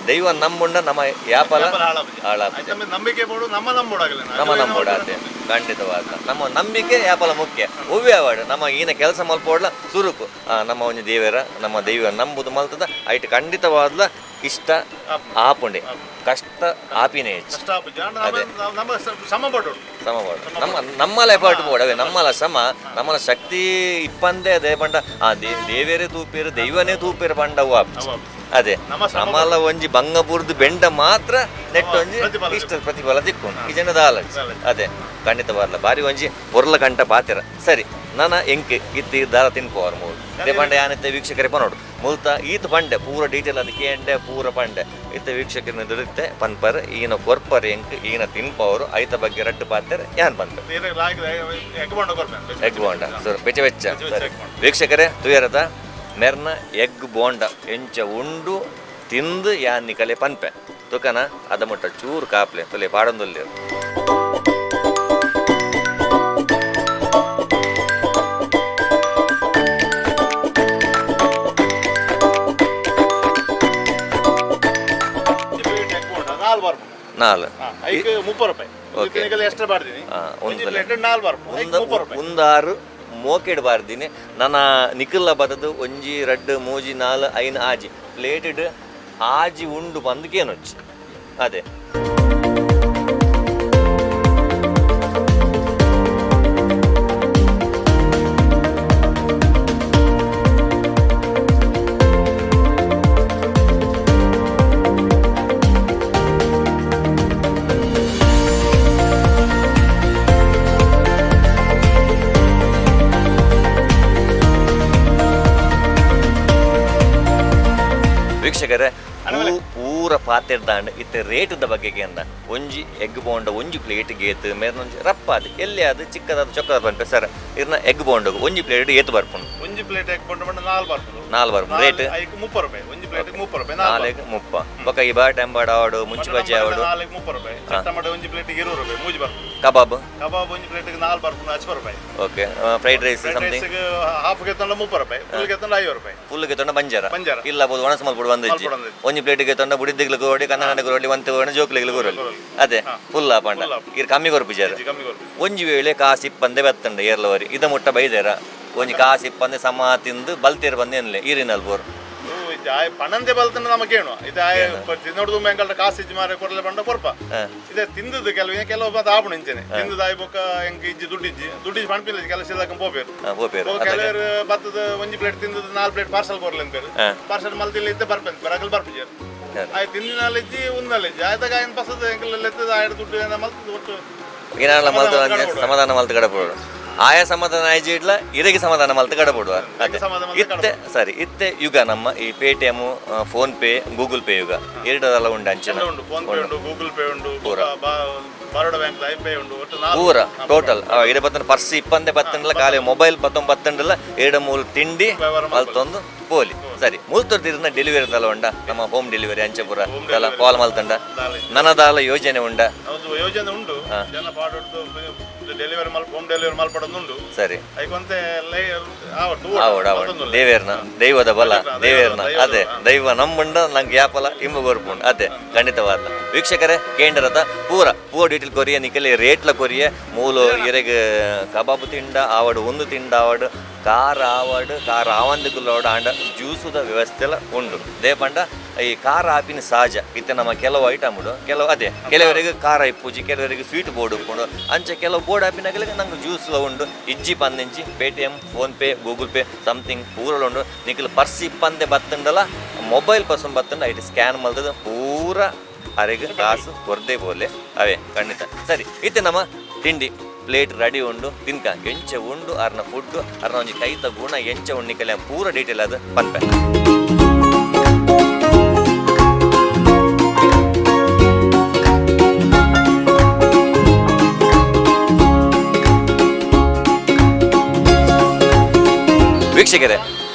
ದೈವ ನಂಬುಂಡ ನಮ್ಮ ಯಾಪಲ ಹಾಳಾಪುಜಿ. ಹಾಳಾಪುಜಿ. ನಂಬಿಕೆ ಬೋಡು ನಮ್ಮ ನಂಬೋಡಾಗಲ್ಲ ನಮ್ಮ ನಂಬೋಡ ಅದೇ ಖಂಡಿತವಾದ ನಮ್ಮ ನಂಬಿಕೆ ಯಾಪಲ ಮುಖ್ಯ. ಒವ್ವೇ ಅವಾಡು ನಮ್ಮ ಈನ ಕೆಲಸ ಮಲ್ಪೋಡ್ಲ ಸುರುಕು ನಮ್ಮ ಒಂಜಿ ದೇವರ ನಮ್ಮ ದೈವ ನಂಬುದು ಮಲ್ತದ ಐಟ್ ಖಂಡಿತವಾದ್ಲ ಇಷ್ಟ ಆಪುಂಡೆ ಕಷ್ಟ ಆಪಿನೇ ಹೆಚ್ಚು. ಕಷ್ಟ ಆಪುಜಿ. ನಮ್ಮ ಶ್ರಮ ಪಡೋಡು ಶ್ರಮ ಪಡೋಡು ನಮ್ಮ ನಮ್ಮಲ ಎಫರ್ಟ್ ಬೋಡವೆ ನಮ್ಮಲ ಶ್ರಮ ನಮ್ಮಲ ಶಕ್ತಿ ಇಪ್ಪಂದೇ ಅದೇ ಪಂಡ ಆ ದೇವೇರೇ ತೂಪೇರು ದೈವನೇ ತೂಪೇರು ಪಂಡವು ಆಪುಜಿ. ಅದೇ ನಮ್ಮಲ ಒಂಜಿ ಬಂಗಪುರದ ಬೆಂಡ ಮಾತ್ರ ನೆಟ್ ಒಂಜಿ ಇಷ್ಟ ಪ್ರತಿಫಲ ತಿಕ್ಕೊಂಡು ಈ ಜನದ ಆಲೋಚನೆ. ಅದೇ ಖಂಡಿತ ಬರಲ್ಲ ಬಾರಿ ಒಂಜಿ ಪೊರ್ಲ ಕಂಠ ಪಾತಿರ. ಸರಿ ನಾನ ಎಂಕ್ ಇತ್ತು ದಾರ ತಿನ್ಪೋರ್ ಮೂಲು ಇದೇ ಪಂಡೆ ಯಾನಿತ್ತೆ ವೀಕ್ಷಕರೇ ಪನೋಡು ಮುಲ್ತ ಈತ ಪಂಡೆ ಪೂರ ಡೀಟೇಲ್ ಅದು ಕೇಂಡೆ ಪೂರ ಪಂಡೆ ಇತ್ತ ವೀಕ್ಷಕರನ್ನ ದುಡಿತ್ತೆ ಪನ್ಪರ್ ಈನ ಕೊರ್ಪರ್ ಎಂಕ್ ಈನ ತಿನ್ಪವರು ಐತ ಬಗ್ಗೆ ರಡ್ಡು ಪಾತೆರ್ ಯಾನ್ ಪನ್ಪರ್ ಎಗ್ ಬೋಂಡ ಸರ್ ಬೆಚ್ಚ ಬೆಚ್ಚ. ಸರಿ ವೀಕ್ಷಕರೇ ತುಯರತ ಮೆರ್ನ ಎಗ್ ಬೋಂಡ ಎಂಚ ಉಂಡು ತಿಂದು ಯಾನ್ ನಿಕಲೆ ಪನ್ಪೆ ತುಕನ ಅದ ಮುಟ್ಟ ಚೂರು ಕಾಪ್ಲೆ ತುಲೆ ಪಾಡೊಂದುಲ್ಲೇರು. ನಾಲ್ ಒಂದಾರು ಮೋಕೆಡ್ ಬಾರ್ದಿನಿ ನನ್ನ ನಿಖಲ್ಲ ಬದದು ಒಂಜಿ ರಡ್ಡು ಮೂಜಿ ನಾಲ್ ಐನ್ ಆಜಿ ಪ್ಲೇಟೆಡ್ ಆಜಿ ಉಂಡು ಬಂದಕ್ಕೇನೊಚ್ಚಿ ಅದೇ. ವೀಕ್ಷಕರೇ ಪೂರ ಪಾತೆರ್ದಾಂಡ್ ಇತ್ತೆ ರೇಟ್ದ ಬಗ್ಗೆ ಕೇಂದ್ರ ಒಂಜಿ ಎಗ್ ಬೋಂಡ ಒಂಜಿ ಪ್ಲೇಟ್ ಗೇತ್ ಮೇರ್ನೊಂಜಿ ರಪ್ಪಾದ್ ಎಲ್ಲಿ ಅದು ಚಿಕ್ಕದಾದ ಚೊಕ್ಕದ ಪನ್ಪೆ ಸರ್ ಇರ್ನ ಎಗ್ ಬೋಂಡಗ್ ಒಂಜಿ ಪ್ಲೇಟ್ ಏತ್ ಬರ್ಪುಂಡು? ಒಂಜಿ ಪ್ಲೇಟ್ ಎಗ್ ಬೋಂಡ ಪಂಡ ನಾಲ್ ಬರ್ಪುಂಡು. ನಾಲ್ ಬರ್ಪುಂಡು ರೇಟ್ ಐಕ್ 30 ರೂಪಾಯಿ ಒಂಜಿ ಪ್ಲೇಟ್ 30 ರೂಪಾಯಿ ನಾಲ್ಕು ಮುಪ್ಪ ಬೊಕ ಈ ಬಾಟ್ ಎಂಬಾಡ್ ಆವಡು ಮುಂಚಿ ಬಜ್ಜಿ ಆವಡು ನಾಲ್ಕು 30 ರೂಪಾಯಿ ಟೊಮೆಟೊ ಒಂಜಿ ಪ್ಲೇಟ್ 20 ರೂಪಾಯಿ ಮೂಜಿ ಬರ್ಪುಂಡು. ಕಬಾಬ್ ಕಬಾಬ್ ಒಂಜಿ ಪ್ಲೇಟ್ ನಾಲ್ ಬರ್ಪುಂಡು 10 ರೂಪಾಯಿ. Okay fried rice something half ಗೆ ತಂಡ 30 ರೂಪಾಯಿ ಫುಲ್ ಗೆ ತಂಡ 50 ರೂಪಾಯಿ ಫುಲ್ ಗೆ ತಂಡ ಬಂಜಾರ ಬಂಜಾರ ಇಲ್ಲ ಬೋದು ಒಣಸ್ ಮಲ್ಪುಡು ಬಂದಿಜ್ಜಿ ಒಂಜಿ ಪ್ಲೇಟ್ ಗೆ ತಂಡ ಬುಡಿದಿಗ್ಲು ಕೋಡಿ ಕನ್ನಡ ಕೋಡಿ ಒಂತೆ ಒಣ ಜೋಕ್ಲಿಗ್ಲು ಕೋರಲಿ ಅದೇ ಫುಲ್ ಪಂಡ ಇರ್ ಕಮ್ಮಿ ಕೊರ್ಪುಜಾರ ಒಂಜಿ ವೇಳೆ ಕಾಸು ಇಪ್ಪಂದೆ ಬೆತ್ತಂಡ ಏರ್ಲವರಿ ಇದ ಮುಟ್ಟ ಬೈದೇರ ಒಂಜಿ ಕಾಸು ಇಪ್ಪಂದೆ ಸಮ ತಿಂದು ಬಲ್ತೇರ್ ಬಂದೆ ಎನ್ಲೆ ಈರಿನಲ್ ಬೋರ್ ಪಣಂದೆ ಬಲ್ತಂಡ ನಮಗೇನು ಇದು ತಿನ್ನೋಡು ಎಂಕಲ್ಟ ಕಾಸು ಇಜ್ಜಿ ಮಾರೆ ಕೊರ್ಲೆ ಪಂಡ ಕೊರ್ಪ ಇದೆ ತಿಂದದ್ದು ಕೆಲವು ಕೆಲವು ಮತ್ತೆ ಆಪುಣ ಇಂಚನೆ ತಿಂದದ್ದು ಆಯ್ ಬೊಕ್ಕ ಎಂಕ್ ಇಜ್ಜಿ ದುಡ್ಡಿಜ್ಜಿ ದುಡ್ಡಿಜ್ಜಿ ಪಣಪಿಲ್ಲ ಕೆಲಸ ಇಲ್ಲಕ ಪೋಪೇರು ಕೆಲವರು ಬತ್ತದ ಒಂಜಿ ಪ್ಲೇಟ್ ತಿಂದದ್ದು ನಾಲ್ ಪ್ಲೇಟ್ ಪಾರ್ಸಲ್ ಕೊರ್ಲೆ ಅಂತಾರೆ ಪಾರ್ಸಲ್ ಮಲ್ತಿಲ್ಲ ಇದ್ದೆ ಬರ್ಪೆನ್ ಬರಕಲ್ ಬರ್ಪಿಜಾರ್ ಆಯ್ ತಿಂದಿನಾಲ್ ಇಜ್ಜಿ ಉನ್ನಲ್ ಇಜ್ಜಿ ಆಯ್ತಾಗ ಆಯ್ನ ಪಸದ ಎಂಕಲ್ ಎತ್ತದ ಆಯ್ಡ ದುಡ್ಡು ಏನ ಮಲ್ತದ ಒಟ್ಟು ಏನಾಲ ಮಲ್ತ ಸಮಾಧಾನ ಮಲ್ತ ಕಡಪೋಡು ಆಯಾ ಸಮಾಧಾನ ಆಯ್ಜಿ ಇಡ್ಲ ಇರಗೆ ಸಮಾಧಾನ ಮಲ್ತ ಕಡಪೋಡುವ ಇತ್ತೆ ಸರಿ ಇತ್ತೆ ಯುಗ ನಮ್ಮ ಈ Paytm phone pay Google pay ಯುಗ ಎರಡಲ್ಲ ಉಂಡು ಅಂಚಿನ ಉಂಡು ಫೋನ್ ಪೇ ಉಂಡು ಗೂಗಲ್ ಪೇ ಉಂಡು ಪೂರ ಬರೋಡ ಬ್ಯಾಂಕ್ I pay ಉಂಡು ಒಟ್ಟು ಪೂರ ಟೋಟಲ್ ಇಡ ಬತ್ತನ ಪರ್ಸ್ ಇಪ್ಪಂದೆ ಬತ್ತಂಡಲ ಖಾಲಿ ಮೊಬೈಲ್ ಬತ್ತೊಂದು ಬತ್ತಂಡಲ ಎರಡು ಮೂರು ತಿಂಡಿ ಮಲ್ತೊಂದು ಪೋಲಿ. ಸರಿ, ಮುಲ್ತೊರ್ದಿರ್ನ ಡೆಲಿವರಿ ದಾಲ ಉಂಡ? ನಮ್ಮ ಹೋಮ್ ಡೆಲಿವರಿ ಅಂಚಪುರ ದಾಲ ಕಾಲ್ ಮಲ್ತಂಡ ನನದಾಲ ಯೋಜನೆ ಉಂಡ? ಹೌದು, ಯೋಜನೆ ಉಂಡು. ಜನ ಪಾಡೊಡ್ದು ಡೆಲಿವರಿ ಮಲ್ಪ, ಹೋಮ್ ಡೆಲಿವರಿ ಮಲ್ಪಡೊಂದುಂಡು. ಸರಿ, ಐಕೊಂತೆ ಆವಡ್ ಆವಡ್, ದೇವೇರ್ನ ದೈವದ ಬಲ, ದೇವೇರ್ನ ಅದೇ ದೈವ ನಮ್ಮುಂಡ ನಂಗೆ ಯಾಪಲ ಇಂಬು ಗೊರ್ಪುಂಡು. ಅದೇ ಖಂಡಿತವಾದ ವೀಕ್ಷಕರೇ ಕೇಂದ್ರದ ಪೂರ ಪೂರ ಡೀಟೇಲ್ ಕೊರಿಯ ನಿಕಲಿ ರೇಟ್ಲ ಕೊರಿಯ. ಮೂಲು ಇರೆಗ್ ಕಬಾಬು ತಿಂಡ ಆವಡು, ಒಂದು ತಿಂಡ ಆವಡು, ಖಾರ ಆವಡು, ಖಾರ ಆವಂದಕ್ಕುಲ್ಲವಡು, ಆಂಡ ಜ್ಯೂಸುದ ವ್ಯವಸ್ಥೆ ಎಲ್ಲ ಉಂಡು. ದೇಪಂಡ ಈ ಖಾರ ಆಪಿನ ಸಹಜ ಇತ್ತೆ ನಮ್ಮ ಕೆಲವು ಐಟಮ್ ಉಂಡು ಕೆಲವು, ಅದೇ ಕೆಲವರಿಗೆ ಖಾರ ಇಪ್ಪುಜಿ, ಕೆಲವರಿಗೆ ಸ್ವೀಟ್ ಬೋರ್ಡ್ ಉಪ್ಪುಂಡು. ಅಂಚೆ ಕೆಲವು ಬೋರ್ಡ್ ಆಪಿನಗಲಿಗೆ ನಂಗೆ ಜ್ಯೂಸ್ ಉಂಡು. ಇಜ್ಜಿ ಪಂದಿಂಚಿ Paytm, PhonePe, Google Pay something ಪೂರಲ ಉಂಡು. ನಿಕಲ್ ಪರ್ಸ್ ಇಪ್ಪಂದೆ ಬತ್ತುಂಡಲ ಮೊಬೈಲ್ ಪರ್ಸನ್ ಬತ್ತುಂಡ ಐಟ್ ಸ್ಕ್ಯಾನ್ ಮಲ್ತದ ಪೂರ ಅರೆಗ್ ಕಾಸು ಕೊರ್ದೆ ಬೋಲೆ ಅವೇ ಖಂಡಿತ. ಸರಿ, ಇತ್ತೆ ನಮ್ಮ ತಿಂಡಿ ಪ್ಲೇಟ್ ರೆಡಿ ಉಂಡು. ತಿನ್ಕ ಎಂಚ ಉಂಡು ಅರ್ನ ಫುಡ್, ಅರ್ನ ಒಂಜಿ ಕೈತ ಗುಣ ಎಂಚ ಉಂಡು ನಿಕಲೆ ಪೂರ ಡೀಟೇಲ್ ಅದು ಪನ್ಪೆ. ವೀಕ್ಷಕರೇ,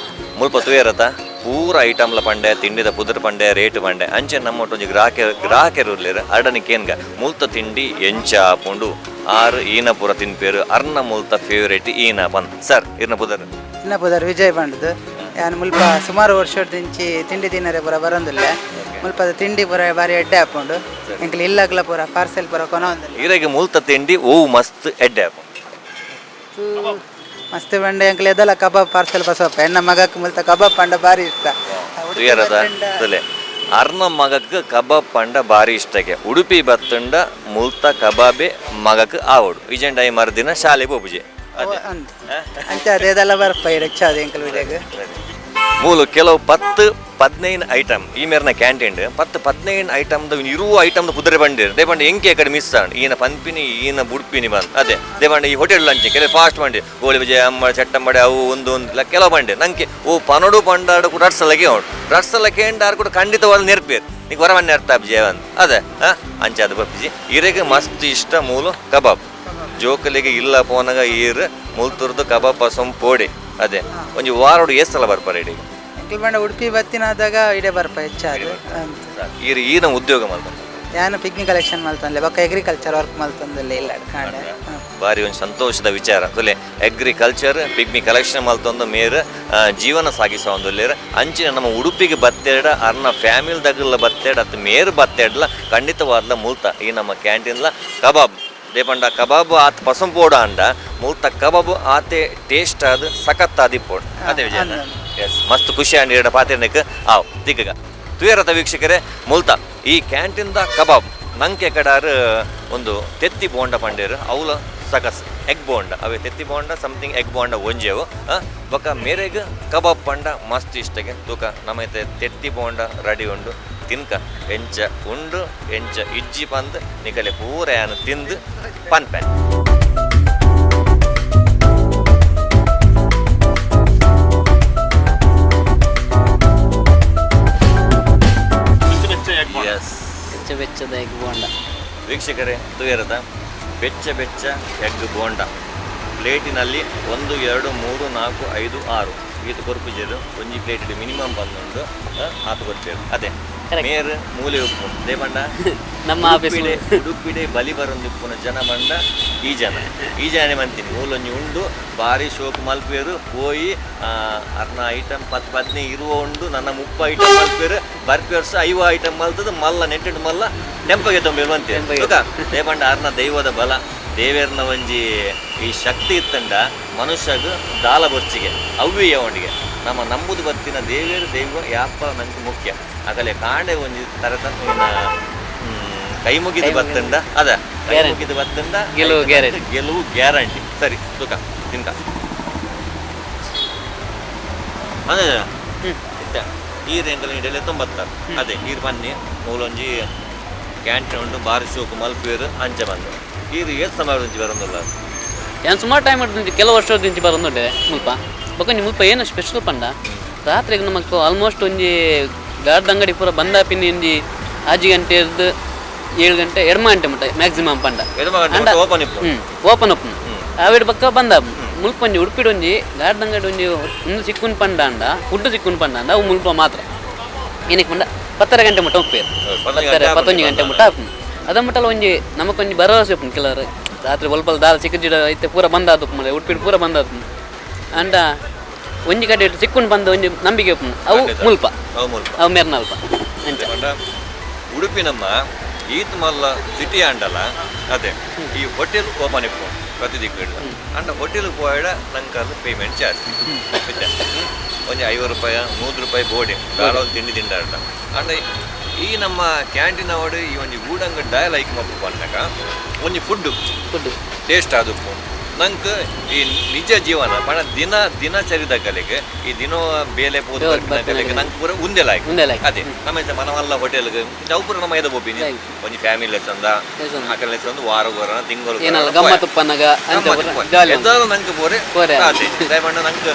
ಮುಲ್ಪ ತೂಯರತ ಪೂರ ಐಟಮ್ಲ ಪಂಡೆ, ತಿಂಡಿದ ಪುದರ್ ಪಂಡೆ, ರೇಟ್ ಪಂಡೆ. ಅಂಚೆ ನಮ್ಮ ಒಂಜಿ ಗ್ರಾಹಕರು ಉಲ್ಲೆರ್. ಅಡನಿ ಕೇನ್ಗ ಮುಲ್ತ ತಿಂಡಿ ಎಂಚ ಆಪುಂಡು, ಆರ್ ಈನ ಪೂರ ತಿನ್ಪೇರು, ಅರ್ನ ಮುಲ್ತ ಫೇವರೇಟ್ ಈನ ಪನ್. ಸರ್, ಇರ್ನ ಪುದರ್? ಇನ್ನ ಪುದರ್ ವಿಜಯ್ ಪಂಡ್ದು. ಯಾನ್ ಮುಲ್ಪ ಸುಮಾರು ವರ್ಷದಿಂಚಿ ತಿಂಡಿ ತಿನ್ನರೆ ಪೂರ ಬರಂದಿಲ್ಲ. ಮುಲ್ಪದ ತಿಂಡಿ ಪೂರ ಬಾರಿ ಎಡ್ಡೆ ಆಪುಂಡು. ಎಂಕ್ಲ ಇಲ್ಲಗ್ಲ ಪೂರ ಪಾರ್ಸೆಲ್ ಪೂರ ಕೊನೊಂದಿಲ್ಲ. ಇರೆಗ್ ಮುಲ್ತ ತಿಂಡಿ ಓ ಮಸ್ತ್ ಎಡ್ಡೆ ಆಪುಂಡು? ಮಸ್ತ್ ಪಂಡ ಎಂಕ್ಲ ಎದಲ ಕಬಾಬ್ ಪಾರ್ಸೆಲ್ ಬಸವಪ್ಪ. ಎನ್ನ ಮಗಕ್ ಮುಲ್ತ ಕಬಾಬ್ ಪಂಡ ಬಾರಿ ಇಷ್ಟ. ತುಯರದ ತುಲೆ, ಅರ್ನ ಮಗಕ್ ಕಬಾಬ್ ಪಂಡ ಬಾರಿ ಇಷ್ಟಕ್ಕೆ. ಉಡುಪಿ ಬತ್ತುಂಡ ಮುಲ್ತ ಕಬಾಬೆ ಮಗಕ್ ಆವಡು, ಇಜೆಂಡ I ಮರುದಿನ ಶಾಲೆ ಪೋಪುಜೆ. ಅದೇ ಅಂಚ ಅದೇದೆಲ್ಲ ಬರ್ಪ ಹೆಚ್ಚಾದ ಎಂಕಲ್ ವಿಜಯಗ್. ಮೂಲು ಕೆಲವು 10-15 ಐಟಮ್ ಈ ಮೇರ್ನ ಕ್ಯಾಂಟೀನ್ 10-15 ಐಟಮ್ ಇರುವ ಐಟಮ್ ಕುದುರೆ ಬಂಡಿರ್ they ಬಂಡಿ ಎಂಕೆ ಕಡೆ ಮಿಸ್ ಆಂಡ್ ಈನ ಪನ್ಪಿನಿ ಈನ ಬುಡ್ಪಿನಿ ಬಂದ್. ಅದೇ they ಬಂಡಿ ಈ ಹೋಟೆಲ್ ಲಂಚ್ ಕೆಲವು ಫಾಸ್ಟ್ ಬಂಡಿ ಗೋಳಿ ವಿಜಯ ಅಮ್ಮ ಚಟ್ಟಂಬಡೆ ಅವು ಒಂದು ಒಂದು ಕೆಲವು ಬಂಡಿ ನಂಗೆ ಓ ಪನೋಡು ಪಂಡಾಡು ಕೂಡ ರಟ್ಸಲಕ್ಕೆ ಉಂಟು. ರಟ್ಸಲಕ್ಕೆ ಎಂಡಾರು ಕೂಡ ಖಂಡಿತವಾದ ನೆರ್ಪೇರು ನೀ ಹೊರವನ್ನೆ ಅರ್ಥ ಜೀವನ್ ಅದೇ ಅಂಚಾದ ಬಪ್ಪಿಜಿ. ಇರೆಗೆ ಮಸ್ತ್ ಇಷ್ಟ ಮೂಲು ಕಬಾಬ್. ಜೋಕಲಿಗೆ ಇಲ್ಲ ಪೋನಗ ಈರ್ ಮುಲ್ತುರ್ದು ಕಬಾಬ್ ಪಸಂ ಪೋಡಿ. ಅದೇ ಒಂಜಿ ವಾರೋಡು ಏಸಲ ಬರ್ಪಾರೆ ಇಡೀ? ಎಂಕಲ್ ಬಂಡ ಉಡುಪಿ ಬತ್ತಿನಾದಾಗ ಇಡೆ ಬರ್ಪ ಹೆಚ್ಚಾದ ಅಂತ. ಈರ್ ಈನ ಉದ್ಯೋಗ ಮಲ್ತ? ಯಾನು ಪಿಗ್ಮಿ ಕಲೆಕ್ಷನ್ ಮಲ್ತಂದ್ಲೆ, ಬೊಕ್ಕ ಅಗ್ರಿಕಲ್ಚರ್ ವರ್ಕ್ ಮಲ್ತಂದಿಲ್ಲ ಇಲ್ಲ ಕಾಂಡೆ. ಬಾರಿ ಒಂದು ಸಂತೋಷದ ವಿಚಾರ. ತುಲೆ agriculture pygmy collection ಮಲ್ತೊಂದು ಮೇರ್ ಜೀವನ ಸಾಗಿಸೋ ಒಂದು ಅಂಚಿನ ನಮ್ಮ ಉಡುಪಿಗೆ ಬತ್ತೇಡ ಅರ್ನ ಫ್ಯಾಮಿಲಿ ದಗಲ್ಲ ಬತ್ತೇಡ ಅತ್ ಮೇರ್ ಬತ್ತೇಡ್ಲ ಖಂಡಿತವಾದ್ಲ ಮುಲ್ತ ಈ ನಮ್ಮ ಕ್ಯಾಂಟೀನ್ಲ ಕಬಾಬ್ ದೇಪಂಡ ಕಬಾಬ್ ಆತ್ ಪಸಂಪೋಡ ಅಂಡ ಮುಲ್ತ ಕಬಾಬ್ ಆತೆ ಟೇಸ್ಟ್ ಆದ್ ಸಖತ್ ಆದಿಪ್ಪೋಡು. ಅದೇ ವಿಜಯ, ಎಸ್ ಮಸ್ತ್ ಖುಷಿ ಅಂಡ್ ಎರಡ ಪಾತಿರ್ನಕ್ ಆವ್ ದಿಗ್ಗ ತುಯರತ. ವೀಕ್ಷಕರೇ, ಮುಲ್ತ ಈ ಕ್ಯಾಂಟೀನ್ದ ಕಬಾಬ್ ನಂಗೆ ಕಡಾರ್ ಒಂದು ತೆತ್ತಿ ಬೋಂಡ ಪಂಡೇರು ಅವಲ ಸಕಸ್ ಎಗ್ ಬೋಂಡ ಅವೇ ತೆತ್ತಿ ಬೋಂಡ ಸಮಥಿಂಗ್ ಎಗ್ ಬೋಂಡ ಒಂಜೇವು. ಬೊಕ್ಕ ಮೇರೆಗ್ ಕಬಾಬ್ ಪಂಡ ಮಸ್ತ್ ಇಷ್ಟಗೆ. ತೂಕ ನಮೈತೆ ತೆತ್ತಿ ಬೋಂಡ ರೆಡಿ ಉಂಡು. ತಿನ್ಕ ಎಂಚ ಉಂಡು ಎಂಚ ಇಜ್ಜಿ ಪಂದ್ ನಿಕಲೆ ಪೂರ ಯಾನು ತಿಂದು ಪನ್ಪೆ. ಎಸ್, ಬೆಚ್ಚ ಬೆಚ್ಚದ ಎಗ್ ಬೋಂಡ. ವೀಕ್ಷಕರೇ, ತುಯರದ ಬೆಚ್ಚ ಬೆಚ್ಚ ಎಗ್ ಬೋಂಡ ಪ್ಲೇಟಿನಲ್ಲಿ 1 2 3 4 5 6 ಈತ ಕೊರ್ಪುಜೆರು. ಒಂಜಿ ಪ್ಲೇಟ್ ಮಿನಿಮಮ್ ಬಂದುಂಡು ಆತು ಕೊರ್ಪೇರು. ಅದೇ ಮೇರ್ ಮೂಲೆ ಉಪ್ಪು ದೇಪಂಡ ನಮ್ಮ ಆಫೀಸ್ ಉಡುಪಿಡೆ ಬಲಿ ಬರೊಂದಿಪ್ಪುನ ಜನ ಬಂಡ ಈ ಜನ ಈ ಜನ ಮಂತೀನಿ ಮೂಲೊಂಜಿ ಉಂಡು ಬಾರಿ ಶೋಕ್ ಮಲ್ಪೇರು ಪೋಯಿ ಅರ್ನ ಐಟಮ್ 10 15 ಇರುವ ಉಂಡು ನನ್ನ 30 ಐಟಮ್ ಮಲ್ಪೇರು ಬರ್ಪೇರ್ಸ 50 ಐಟಮ್ ಮಲ್ತದ ಮಲ್ಲ ನೆಟ್ಟೆಡ್ ಮಲ್ಲ ನೆಂಪಗೆ ತೊಂಬೇರು ಮಂತೀನಿ. ದೇಪಂಡ ಅರ್ನ ದೈವದ ಬಲ ದೇವೇರ್ನ ಒಂಜಿ ಈ ಶಕ್ತಿ ಇತ್ತಂಡ ಮನುಷ್ಯಗ ದಾಲ ಬೊರ್ಚಿಗೆ ಅವ್ವಿ ಅವನಿಗೆ ನಮ್ಮ ನಂಬುದು ಬತ್ತಿನ ದೇವೇರು ದೈವ ಯಾಪ ನಂಗೆ ಮುಖ್ಯ. ಅಗಲೆ ಕಾಂಡೆ ಒಂಜಿ ತರತ ಕೈ ಮುಗಿದು ಬತ್ತಂಡ ಅದ ಕೈ ಮುಗಿದು ಬತ್ತಂಡ ಗೆಲುವು ಗ್ಯಾರಂಟಿ, ಗೆಲುವು ಗ್ಯಾರಂಟಿ. ಸರಿ ತುಕ ತಿಂತ ಅದೇ ಈರ್ ಎಂಕಲ್ ಇಡಲೆ ತೊಂಬತ್ತಾರು. ಅದೇ ಈರ್ ಬನ್ನಿ ಮೂಲೊಂಜಿ ಕ್ಯಾಂಟೀನ್ ಉಂಟು ಬಾರಿ ಶೋಕು ಮಲ್ಪೇರು ಅಂಚೆ ಬಂದು ಈರ್ ಏತ್ ಸಮಯ ಒಂಜಿ ಬರೋದಿಲ್ಲ. ಏನು ಸುಮಾರು ಟೈಮ್ ಹಿಡ್ದು ಕೆಲವು ವರ್ಷದಿಂಚಿ ಬರೋದುಂಡೆ ಮುಲ್ಪ. ಬೊಕ್ಕ ಮುಲ್ಪ ಏನು ಸ್ಪೆಷಲ್ ಪಂಡ ರಾತ್ರಿಗೆ ನಮಕ್ ಆಲ್ಮೋಸ್ಟ್ ಒಂಜಿ ಗಾರ್ದ ಅಂಗಡಿ ಪೂರ ಬಂದ ಪಿನ್ನಿ ಒಂಜಿ 5 ಗಂಟೆ ಹಿಡ್ದು 7 ಗಂಟೆ 2 ಗಂಟೆ ಮುಟ್ಟ ಮ್ಯಾಕ್ಸಿಮಮ್ ಪಂಡ ಓಪನ್ ಓಪನ್ ಓಪನ್ ಆವಿಡ್ ಬಕ್ಕ ಬಂದ ಮುಲ್ಪ ಒಂಜಿ ಉಡುಪಿಡ್ ಒಂಜಿ ಗಾರ್ದಂಗಡಿ ಒಂಜಿ ಒಂದು ಸಿಕ್ಕುನ್ ಪಂಡಾಂಡ, ಫುಡ್ ಸಿಕ್ಕುನ್ ಪಂಡಾಂಡ ಅವು ಮುಲ್ಪ ಮಾತ್ರ. ಏನಕ್ಕೆ ಪಂಡ 10:30 ಗಂಟೆ ಮುಟ್ಟ ಉಪ್ಪೇರು. 11 ಗಂಟೆ. 11 ಗಂಟೆ ಮುಟ್ಟ ಆಪುಂಡು. ಅದ ಮುಟ್ಟಲ ಒಂಜಿ ನಮಕೊಂಜಿ ಭರವಸೆ ಉಪ್ಪುಂಡು. ಕೆಲವರು ರಾತ್ರಿ ಒಲ್ಪಲ್ ದಾಲ ಸಿಕ್ಕಜಿಡ ಇತ್ತೆ ಪೂರ ಬಂದ್ ಆದುಪ್ಪು ಮಲೆ, ಉಡುಪಿಡ್ ಪೂರ ಬಂದ್ ಆದುಪ್ಪು. ಅಂಡ ಒಂಜಿ ಕಡೆ ಸಿಕ್ಕುಂಡು ಬಂದ ಒಂಜಿ ನಂಬಿಕೆ ಉಪ್ಪುಂಡು ಅವು. ಮುಲ್ಪ. ಅವು ಮುಲ್ಪ. ಅವು ಮೇರ್ನಲ್ಪ ಅಂಚ. ಪಂಡ ಉಡುಪಿ ನಮ್ಮ ಈತ್ ಮಲ್ಲ ಸಿಟಿ ಆಂಡಲ, ಅದೇ ಈ ಹೋಟೆಲ್ ಓಪನ್ ಇಪ್ಪು ಪ್ರತಿ ದಿಕ್ಕು. ಅಂಡ ಹೋಟೆಲ್ ಪೋಯಡ ನಂಗೆ ಅದು ಪೇಮೆಂಟ್ ಚಾರ್ಜ್ ಒಂಜಿ 50 ರೂಪಾಯಿ, 100 ರೂಪಾಯಿ ಬೋಡಿ ದಾಲ ಒಂದು ತಿಂಡಿ ತಿಂಡಾಡ. ಅಂಡ ಈ ನಮ್ಮ ಕ್ಯಾಂಟೀನ್ ಅವಡು ಈ ಒಂಜಿ ಗೂಡಂಗ ಡಯಲ್ ಐಕ್ ಮಪ್ಪು ಪನ್ನಕ ಒಂಜಿ ಫುಡ್ ಫುಡ್ ಟೇಸ್ಟ್ ಆದುಪ್ಪು. ನಂಗೆ ಈ ನಿಜ ಜೀವನ ಪಣ ದಿನ ದಿನಚರಿದ ಕಲೆಗೆ ಈ ದಿನ ಬೇಲೆ ಪೋದು ಹೌದು, ಕಲೆಗೆ ನಂಗೆ ಪೂರ ಉಂದೆಲ ಆಯ್ತು. ಉಂದೆಲ ಆಯ್ತು. ಅದೇ ನಮ್ಮ ಇತ್ತ ಮನವಲ್ಲ ಹೋಟೆಲ್ಗೆ ಅವು ಪೂರ ನಮ್ಮ ಎದ ಬೋಪಿನಿ. ಒಂಜಿ ಫ್ಯಾಮಿಲಿ ಸಂದ ಅಕಲೆ ಸಂದ ವಾರ ವಾರ ತಿಂಗಳು. ಏನಲ್ಲ ಗಮ್ಮತ್ ಉಪ್ಪನಾಗ ಅಂಚ ಪೂರ ಜಾಲಿ. ಎದ್ದಾಲ ನಂಗೆ ಪೋರೆ. ಪೋರೆ. ಅದೇ ದಯಮಾಡಿ ನಂಗೆ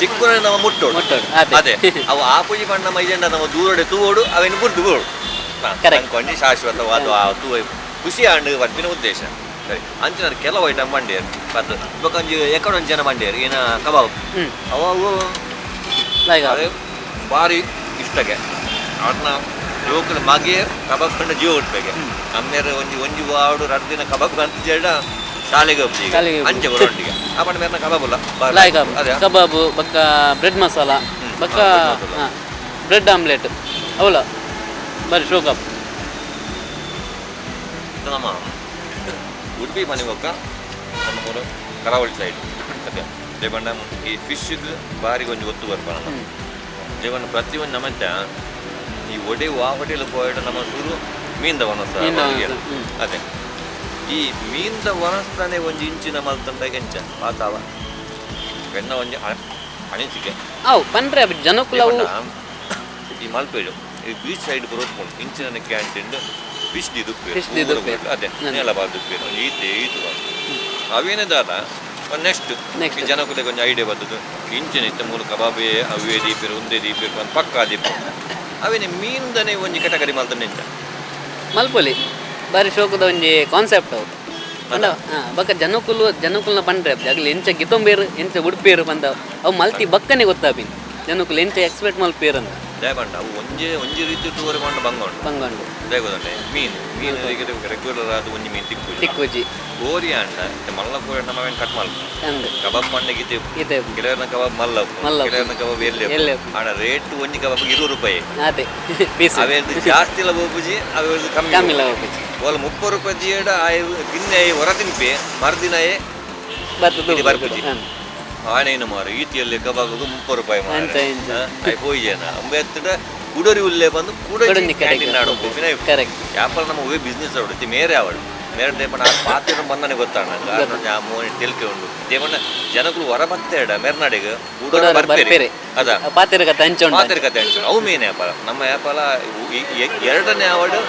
ಚಿಕ್ಕುನ ನಮ್ಮ ಮುಟ್ಟೋಡು. ಮುಟ್ಟೋಡು, ಅದೇ. ಅದೇ ಅವು ಆಪುಜಿ ಬಣ್ಣ ಮೈಜೆಂಡ ನಮ್ಮ ದೂರಡೆ ತೂವೋಡು, ಅವೇನು ಬುರ್ದು ಬೋಡು. Correct. ನಂಗೆ ಒಂಜಿ ಶಾಶ್ವತವಾದ ಆ ತೂವ ಖುಷಿ ಆಂಡ್ ಪನ್ಪಿನ ಉದ್ದೇಶ. ಸರಿ, ಅಂಚಿನ ಕೆಲವು ಐಟಮ್ ಮಂಡ್ಯರ್ ಪತ್ತು ಬೊಕ್ಕ ಒಂಜಿ ಎಕಡೆ ಒಂಜಿ ಜನ ಮಂಡ್ಯರ್ ಏನ ಕಬಾಬ್. ಅವು ಲೈಕ್. ಅದೇ ಭಾರಿ ಇಷ್ಟಕ್ಕೆ ಅವ್ರನ್ನ ಜೋಕುಲು ಮಗೆ ಕಬಾಬ್ ಕಂಡ ಜೀವ ಉಟ್ಬೇಕೆ. ಅಮ್ಮೇರು ಒಂಜಿ ಒಂಜಿ ವಾಡು ರಡ್ಡು ದಿನ ಕಬಾಬ್ ಅಂತ ಜೇಡ ಶಾಲೆಗೆ ಹೋಗ್ತೀವಿ. ಶಾಲೆಗೆ ಹೋಗ್ತೀವಿ. ಅಂಚೆ ಬರೋಂಡಿಗೆ ಆ ಪಂಡ ಮೇರ್ನ ಕಬಾಬ್ ಅಲ್ಲ ಬಾರಿ. ಲೈಕ್. ಅದೇ. ಕಬಾಬು ಬೊಕ್ಕ ಬ್ರೆಡ್ ಮಸಾಲ ಬೊಕ್ಕ ಹಾ, ಬ್ರೆಡ್ ಮಸಾಲ. ಬ್ರೆಡ್ ಆಮ್ಲೆಟ್ ಅವಲ ಬಾರಿ ಶೋಕಪ್. ಇದು ನಮ್ಮ ಉಡುಪಿ ಮನೆ ಬೊಕ್ಕ ನಮ್ಮ ಊರು ಕರಾವಳಿ ಸೈಡ್. ಅದೇ ದೇವಣ್ಣ ಈ ಫಿಶ್ಗೆ ಬಾರಿ ಒಂಜಿ ಒತ್ತು ಬರ್ಪಾನ ದೇವಣ್ಣ. ಪ್ರತಿಯೊಂದು ನಮ್ಮಂತ ಈ ಒಡೆ ವಾ ಹೋಟೆಲ್ ಪೋಯಡ ನಮ್ಮ ಸುರು ಮೀನ್ದ ವನಸ. ಮೀನ್ದ ವನಸ. ಅದೇ ಈ ಮೀನ್ದ ವನಸ್ತಾನೆ ಒಂಜಿ ಇಂಚಿನ ಮಲ್ತಂಡ ಎಂಚ ಪಾತಾವ ಎನ್ನ ಒಂಜಿ ಅನಿಸಿಕೆ. ಅವು ಪನ್ರೆ ಜನಕ್ಕುಲ ಅವು. ದೇವಣ್ಣ, ಈ ಮಲ್ಪೇಡು ಈ ಬೀಚ್ ಸೈಡ್ ಬರೋತ್ಕೊಂಡು ಇಂಚಿನ canteen fish the ದುಪ್ಪೇರು. Fish the ದುಪ್ಪೇರು. ಅದೇ ನೇಲ ಬಾರ್ ದುಪ್ಪೇರು ಈತೆ ಈತು ಅವೇನೇ ದಾದ ನೆಕ್ಸ್ಟ್. Next. ಈ ಜನಕ್ಕುಲೆಗ್ ಒಂಜಿ ಐಡಿಯಾ ಬರ್ತದೆ, ಇಂಚಿನ ಇತ್ತೆ ಮೂಲು ಕಬಾಬೇ ಅವೇ ದೀಪೇರು ಒಂದೇ ದೀಪೇರು ಒಂದು ಪಕ್ಕ ದೀಪ ಅವೇನೆ ಮೀನ್ದನೆ ಒಂಜಿ ಕೆಟಗರಿ ಮಲ್ತಂಡ ಎಂಚ? ಮಲ್ಪೊಲಿ, ಬಾರಿ ಶೋಕದ ಒಂಜಿ ಕಾನ್ಸೆಪ್ಟ್ ಅವು. ಪಂಡ ಬೊಕ್ಕ ಜನಕ್ಕುಲು ಜನಕ್ಕುಲ್ನ ಪಂಡ್ರೆ ಅಗ್ಲಿ ಎಂಚ ಗಿತೊಂಬೇರು ಎಂಚ ಉಡುಪೇರು ಪಂದ ಅವು ಮಲ್ತಿ ಬಕ್ಕನೆ ಗೊತ್ತಾಪಿನ್ ಜನಕ್ಕುಲು ಎಂಚ ಎಕ್ಸ್ಪೆಕ್ಟ್ ಮಲ್ಪೇರು ಅಂತ. ದಯಪಂಡ ಅವು ಒಂಜೆ ಒಂಜಿ ರೀತಿ ಟೂರ್ ಪಂಡ ಬಂಗ ಉಂಡು. ಬಂಗಂಡು. ದಯಗೊದಂಡೆ ಮೀನು ಮೀನು ರೆಗ್ಯುಲರ್ ಆದ ಒಂಜಿ ಮೀನು ತಿಕ್ಕುಜಿ. ತಿಕ್ಕುಜಿ. ಕೋರಿ ಅಂಡ ಇತ್ತೆ ಮಲ್ಲ ಕೋರಿ ಅಂಡ ಮಾವೇನು ಕಟ್ ಮಲ್ಪ. ಅಂದ್. ಕಬಾಬ್ ಪಂಡ ಗೀತೆ. ಇತ್ತೆ. ಕೆಲವರನ್ನ ಕಬಾಬ್ ಮಲ್ಲ ಉಪ್ಪು, ಮಲ್ಲ ಉಪ್ಪು. ಕೆಲವರನ್ನ ಕಬಾಬ್ ಎಲ್ಲಿ ಎಲ್ಯ ಉಪ್ಪು. ಆಂಡ ರೇಟ್ ಒಂಜಿ ಕಬಾಬ್ 20 ರೂಪಾಯಿ. ಅದೇ ಪೀಸ್. ಅವೇರ್ದು ಜಾಸ್ತಿ ಇಲ್ಲ ಬೋಪುಜಿ, ಅವೇರ್ದು ಕಮ್ಮಿ. ಕಮ್ಮಿ ಇಲ್ಲ ಹೋಗುಜಿ. ಓಲ 30 ರೂಪಾಯಿ ದಿಯಡ ಆಯ್ ತಿನ್ನೆ ಹೊರ ತಿನ್ಪೆ ಮರುದಿನಯೇ ಬರ್ತದೆ. ಇದು ಬರ್ಪುಜಿ. ಆಣೇನು ಮಾರು ಈತಿಯಲ್ಲಿ ಕಬಾಬ್ಗೆ 30 ರೂಪಾಯಿ. ಅಂಚ, ಇಂಚ. ಆಯ್ ಪೋಯಿಜೇನ ಅಂಬೆತ್ತಡ ಕುಡರಿ ಉಲ್ಲೆ ಬಂದು ಕುಡರಿ ಕುಡೊಂಜಿ ಕಡೆಗೆ. ಕ್ಯಾಂಟೀನ್ ನಾಡು. ಕರೆಕ್ಟ್. ವ್ಯಾಪಾರ ನಮ್ಮ ಒವೇ ಬಿಸ್ನೆಸ್ ಅವಡು ಇತ್ತೆ ಮೇರೆ ಅವಳು ಮೇರೆ ದೇಪಣ್ಣ ಆ ಪಾತ್ರ ಬಂದನೆ ಗೊತ್ತಾಣ ಆ ಮೋನೆ ತೆಲ್ಕೆ ಉಂಡು ದೇವಣ್ಣ. ಜನಕುಲು ಹೊರ ಬತ್ತೇಡ ಮೆರ್ನಾಡಿಗೆ ಕೂಡೋರ ಕೂಡೋರ ಬರ್ಪೇರೆ. ಬರ್ಪೇರೆ. ಅದ ಪಾತೆರ ಕತೆ ಅಂಚ ಉಂಡು. ಪಾತ್ರ ಕತೆ ಅಂಚ ಅವು ಮೇನ್ ವ್ಯಾಪಾರ. ನಮ್ಮ ವ್ಯಾಪಾರ ಎರಡನೇ ಅವಡು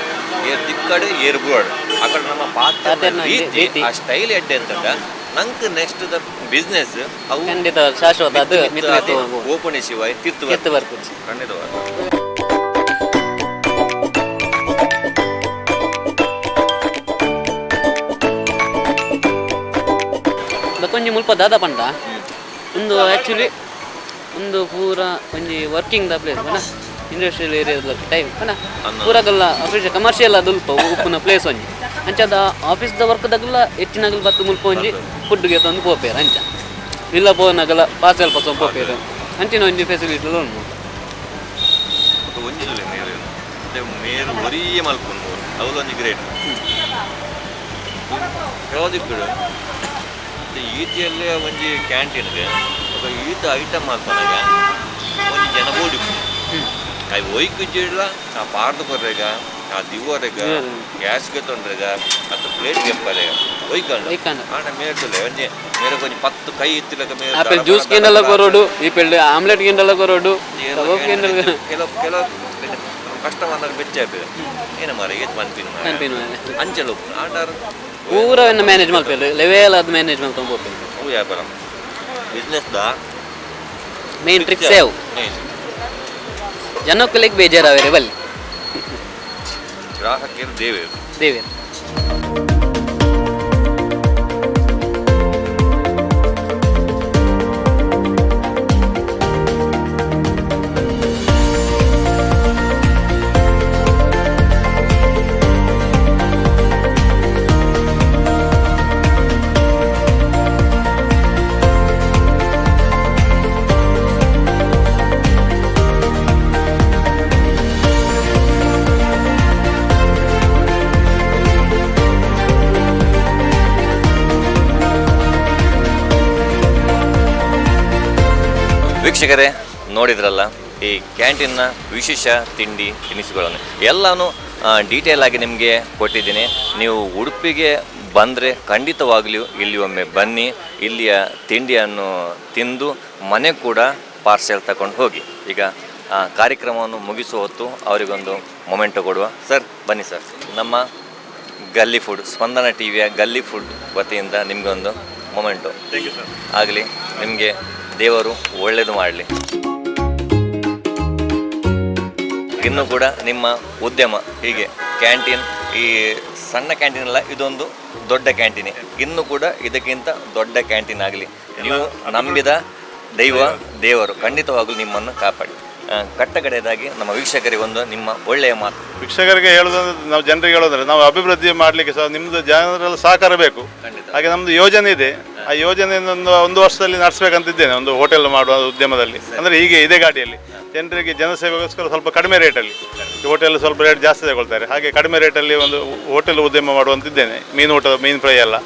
ಏರ್ ದಿಕ್ಕಡು ಏರ್ ಬುವಾಡು ಆ ಕಡೆ ನಮ್ಮ ಪಾತ್ರ ಪಾತೆರ್ನ ರೀತಿ ರೀತಿ. ಆ ಸ್ಟೈಲ್ ಎಡ್ಡೆ ಅಂತ ನಂಗೆ ನೆಕ್ಸ್ಟ್ the business ಅವು ಖಂಡಿತ ಶಾಶ್ವತ ಅದು ಮಿತ್ ಮಿತ್ ಹೋಗ್ಬೋದು. ಓಪನ್ ಶಿವಾಯ್ ತಿತ್ತು. ಎತ್ತು ಬರ್ಪುಜಿ. ಖಂಡಿತವಾಗಿ. ಬೊಕೊಂಜಿ ಮುಲ್ಪ ದಾದ ಪಂಡ ಒಂದು ಆ್ಯಕ್ಚುಲಿ ಒಂದು ಪೂರ ಒಂಜಿ ವರ್ಕಿಂಗ್ ದ ಪ್ಲೇಸ್ ಪಂಡ ಇಂಡಸ್ಟ್ರಿಯಲ್ ಏರಿಯಾದ ಟೈಮ್ ಪಂಡ ಪೂರಗಲ್ಲ ಆಫೀಸ್ ಕಮರ್ಷಿಯಲ್ ಅದು ಉಲ್ಪ ಉಪ್ಪುನ ಪ್ಲೇಸ್ ಒಂಜಿ. ಅಂಚಾದ ಆಫೀಸ್ ದ ವರ್ಕ್ ದಗಲ ಹೆಚ್ಚಿನಗಲ್ ಬತ್ತು ಮುಲ್ಪ ಒಂಜಿ ಫುಡ್ಗೆ ತಂದು ಪೋಪೇರು. ಅಂಚ ಇಲ್ಲ ಪೋನಗಲ ಪಾರ್ಸೆಲ್ ಪಸ ಪೋಪೇರು. ಅಂಚಿನ ಒಂಜಿ ಫೆಸಿಲಿಟಿ ಉಂಟು. ಬೊಕ್ಕ ಒಂಜಿ ಇಲ್ಲ ಮೇರು ಮತ್ತೆ ಮೇರು ಒರಿಯೇ ಮಲ್ಪುನು ಅವ್ಲು ಒಂಜಿ ಗ್ರೇಟ್ ಕೆಲವು ದಿಕ್ಕುಡು. ಮತ್ತೆ ಈತಿಯಲ್ಲೇ ಒಂಜಿ ಕ್ಯಾಂಟೀನ್ಗೆ ఒక ಈತ ಐಟಮ್ ಮಲ್ಪನಗ ಒಂಜಿ ಜನ ಬೋಡಿ ಅಯ್ ಒಯ್ಕು ಜಿಡ್ಲ ಆ ಪಾರ್ದು ಕೊರ್ರೆಗ ಆ ದಿವ್ವರೆಗ ಗ್ಯಾಸ್ ತೊಂಡ್ರೆಗ ಅತ್ತ ಪ್ಲೇಟ್ ಗೆಪ್ಪರೆಗ ಒಯ್ಕಂಡು. ಒಯ್ಕಂಡು. ಆಂಡ ಮೇರ್ತುಲೆ ಒಂಜಿ ಮೇರೆ ಒಂಜಿ 10 ಕೈ ಇತ್ತಿಲಕ ಮೇರು ಆಪಲ್ ದಡ ಜ್ಯೂಸ್ ದಡ ಗಿಂಡೆಲ್ಲ ದಡ. ಕೊರೋಡು, ಈ ಪೆಳ್ಳು ಆಮ್ಲೆಟ್ ಗಿಂಡೆಲ್ಲ ಕೊರೋಡು, ಕಬಾಬ್ ಗಿಂಡೆಲ್ಲ. ಕೆಲವು ಕೆಲವು ಕಸ್ಟಮರ್ ಬೆಚ್ಚ ಆಪೇರು ಏನ ಮಾರ ಏತ್ ಮನ್ಪಿನ. ಮನ್ಪಿನ ಮಾರ್ರೆ. ಅಂಚಲು ಆಂಡಾರ್. ಪೂರ ಮ್ಯಾನೇಜ್ ಮಲ್ಪೇರು, ಲೆವೆಲ್ ಅದು ಮ್ಯಾನೇಜ್ ಮಲ್ಕೊಂಡು ಪೋಪೇರು. ಅವು ವ್ಯಾಪಾರ business the main trick save ಜನಕ್ಕಲಿಗೆ ಬೇಜಾರಾವೇರೆ ಬಲ್ಲಿ. ಗ್ರಾಹಕರು ದೇವೇರು. ದೇವೇರು. ವೀಕ್ಷಕರೇ, ನೋಡಿದ್ರಲ್ಲ ಈ ಕ್ಯಾಂಟೀನ್ನ ವಿಶೇಷ ತಿಂಡಿ ತಿನಿಸುಗಳನ್ನು ಎಲ್ಲನೂ ಡೀಟೇಲ್ ಆಗಿ ನಿಮಗೆ ಕೊಟ್ಟಿದ್ದೀನಿ. ನೀವು ಉಡುಪಿಗೆ ಬಂದರೆ ಖಂಡಿತವಾಗಲೂ ಇಲ್ಲಿ ಒಮ್ಮೆ ಬನ್ನಿ, ಇಲ್ಲಿಯ ತಿಂಡಿಯನ್ನು ತಿಂದು ಮನೆ ಕೂಡ ಪಾರ್ಸೆಲ್ ತಗೊಂಡು ಹೋಗಿ. ಈಗ ಕಾರ್ಯಕ್ರಮವನ್ನು ಮುಗಿಸುವ ಹೊತ್ತು ಅವರಿಗೊಂದು ಮೊಮೆಂಟೊ ಕೊಡುವ. ಸರ್ ಬನ್ನಿ ಸರ್, ನಮ್ಮ ಗಲ್ಲಿ ಫುಡ್ ಸ್ಪಂದನ ಟಿ ವಿಯ ಗಲ್ಲಿ ಫುಡ್ ವತಿಯಿಂದ ನಿಮಗೊಂದು ಮೊಮೆಂಟೊ. Thank you sir. ಆಗಲಿ, ನಿಮಗೆ ದೇವರು ಒಳ್ಳೆಯದು ಮಾಡಲಿ. ಇನ್ನು ಕೂಡ ನಿಮ್ಮ ಉದ್ಯಮ ಹೀಗೆ ಕ್ಯಾಂಟೀನ್, ಈ ಸಣ್ಣ ಕ್ಯಾಂಟೀನ್ ಅಲ್ಲ, ಇದೊಂದು ದೊಡ್ಡ ಕ್ಯಾಂಟೀನ್, ಇನ್ನು ಕೂಡ ಇದಕ್ಕಿಂತ ದೊಡ್ಡ ಕ್ಯಾಂಟೀನ್ ಆಗಲಿ. ನೀವು ನಂಬಿದ ದೈವ ದೇವರು ಖಂಡಿತವಾಗಲೂ ನಿಮ್ಮನ್ನು ಕಾಪಾಡಿ. ಕಟ್ಟಕಡೆಯದಾಗಿ ನಮ್ಮ ವೀಕ್ಷಕರಿಗೆ ಒಂದು ನಿಮ್ಮ ಒಳ್ಳೆಯ ಮಾತು. ವೀಕ್ಷಕರಿಗೆ ಹೇಳೋದಂದ್ರೆ, ನಾವು ಜನರಿಗೆ ಹೇಳೋದಂದ್ರೆ, ನಾವು ಅಭಿವೃದ್ಧಿ ಮಾಡಲಿಕ್ಕೆ ಸಹ ನಿಮ್ಮದು ಜನರೆಲ್ಲ ಸಹಕಾರ ಬೇಕು. ಹಾಗೆ ನಮ್ಮದು ಯೋಜನೆ ಇದೆ. ಆ ಯೋಜನೆಯನ್ನು ಒಂದು ಒಂದು ವರ್ಷದಲ್ಲಿ ನಡೆಸಬೇಕಂತಿದ್ದೇನೆ. ಒಂದು ಹೋಟೆಲ್ ಮಾಡುವ ಉದ್ಯಮದಲ್ಲಿ, ಅಂದರೆ ಹೀಗೆ ಇದೇ ಗಾಡಿಯಲ್ಲಿ ಜನರಿಗೆ ಜನಸೇವೆಗೋಸ್ಕರ ಸ್ವಲ್ಪ ಕಡಿಮೆ ರೇಟಲ್ಲಿ, ಹೋಟೆಲ್ ಸ್ವಲ್ಪ ರೇಟ್ ಜಾಸ್ತಿ ತಗೊಳ್ತಾರೆ, ಹಾಗೆ ಕಡಿಮೆ ರೇಟಲ್ಲಿ ಒಂದು ಹೋಟೆಲ್ ಉದ್ಯಮ ಮಾಡುವಂತಿದ್ದೇನೆ. ಮೀನು ಊಟ, ಮೀನು ಫ್ರೈ ಎಲ್ಲ.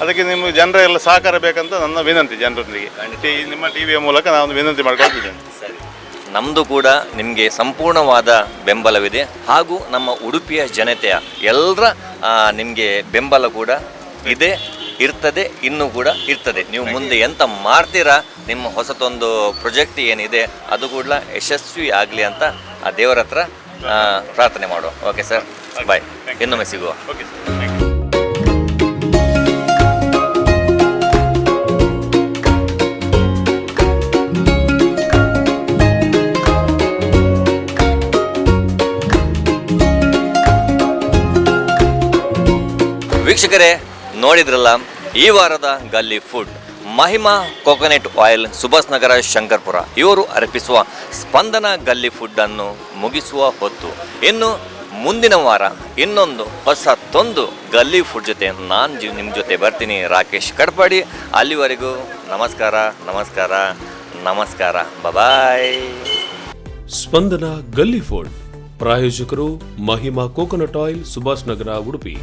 ಅದಕ್ಕೆ ನಿಮಗೆ ಜನರೆಲ್ಲ ಸಹಕಾರ ಬೇಕಂತ ನನ್ನ ವಿನಂತಿ ಜನರೊಂದಿಗೆ. ನಿಮ್ಮ ಟಿವಿಯ ಮೂಲಕ ನಾನು ವಿನಂತಿ ಮಾಡ್ಕೊಳ್ತಿದ್ದೇನೆ. ಸರಿ, ನಮ್ಮದು ಕೂಡ ನಿಮಗೆ ಸಂಪೂರ್ಣವಾದ ಬೆಂಬಲವಿದೆ ಹಾಗೂ ನಮ್ಮ ಉಡುಪಿಯ ಜನತೆಯ ಎಲ್ಲರ ನಿಮಗೆ ಬೆಂಬಲ ಕೂಡ ಇದೆ, ಇರ್ತದೆ, ಇನ್ನೂ ಕೂಡ ಇರ್ತದೆ. ನೀವು ಮುಂದೆ ಎಂತ ಮಾಡ್ತೀರಾ, ನಿಮ್ಮ ಹೊಸತೊಂದು ಪ್ರೊಜೆಕ್ಟ್ ಏನಿದೆ ಅದು ಕೂಡ ಯಶಸ್ವಿ ಆಗಲಿ ಅಂತ ಆ ದೇವರ ಹತ್ರ ಪ್ರಾರ್ಥನೆ ಮಾಡುವ. ಓಕೆ ಸರ್, ಬಾಯ್, ಇನ್ನೊಮ್ಮೆ ಸಿಗುವ. Okay sir, thank you. ವೀಕ್ಷಕರೇ, ನೋಡಿದ್ರಲ್ಲ ಈ ವಾರದ ಗಲ್ಲಿ food. Mahima coconut oil, Subhash ನಗರ, ಶಂಕರ್ಪುರ ಇವರು ಅರ್ಪಿಸುವ ಸ್ಪಂದನ ಗಲ್ಲಿ ಫುಡ್ಡನ್ನು ಮುಗಿಸುವ ಹೊತ್ತು. ಇನ್ನು ಮುಂದಿನ ವಾರ ಇನ್ನೊಂದು ಹೊಸತೊಂದು ಗಲ್ಲಿ ಫುಡ್ ಜೊತೆ ನಾನು ಜಿ ನಿಮ್ಮ ಜೊತೆ ಬರ್ತೀನಿ, ರಾಕೇಶ್ ಕಡ್ಪಾಡಿ. ಅಲ್ಲಿವರೆಗೂ ನಮಸ್ಕಾರ, ನಮಸ್ಕಾರ, ನಮಸ್ಕಾರ, ಬಾಯ್. ಸ್ಪಂದನ ಗಲ್ಲಿ ಫುಡ್ ಪ್ರಾಯೋಜಕರು ಮಹಿಮಾ ಕೋಕೋನಟ್ ಆಯಿಲ್, ಸುಭಾಷ್ ನಗರ, ಉಡುಪಿ.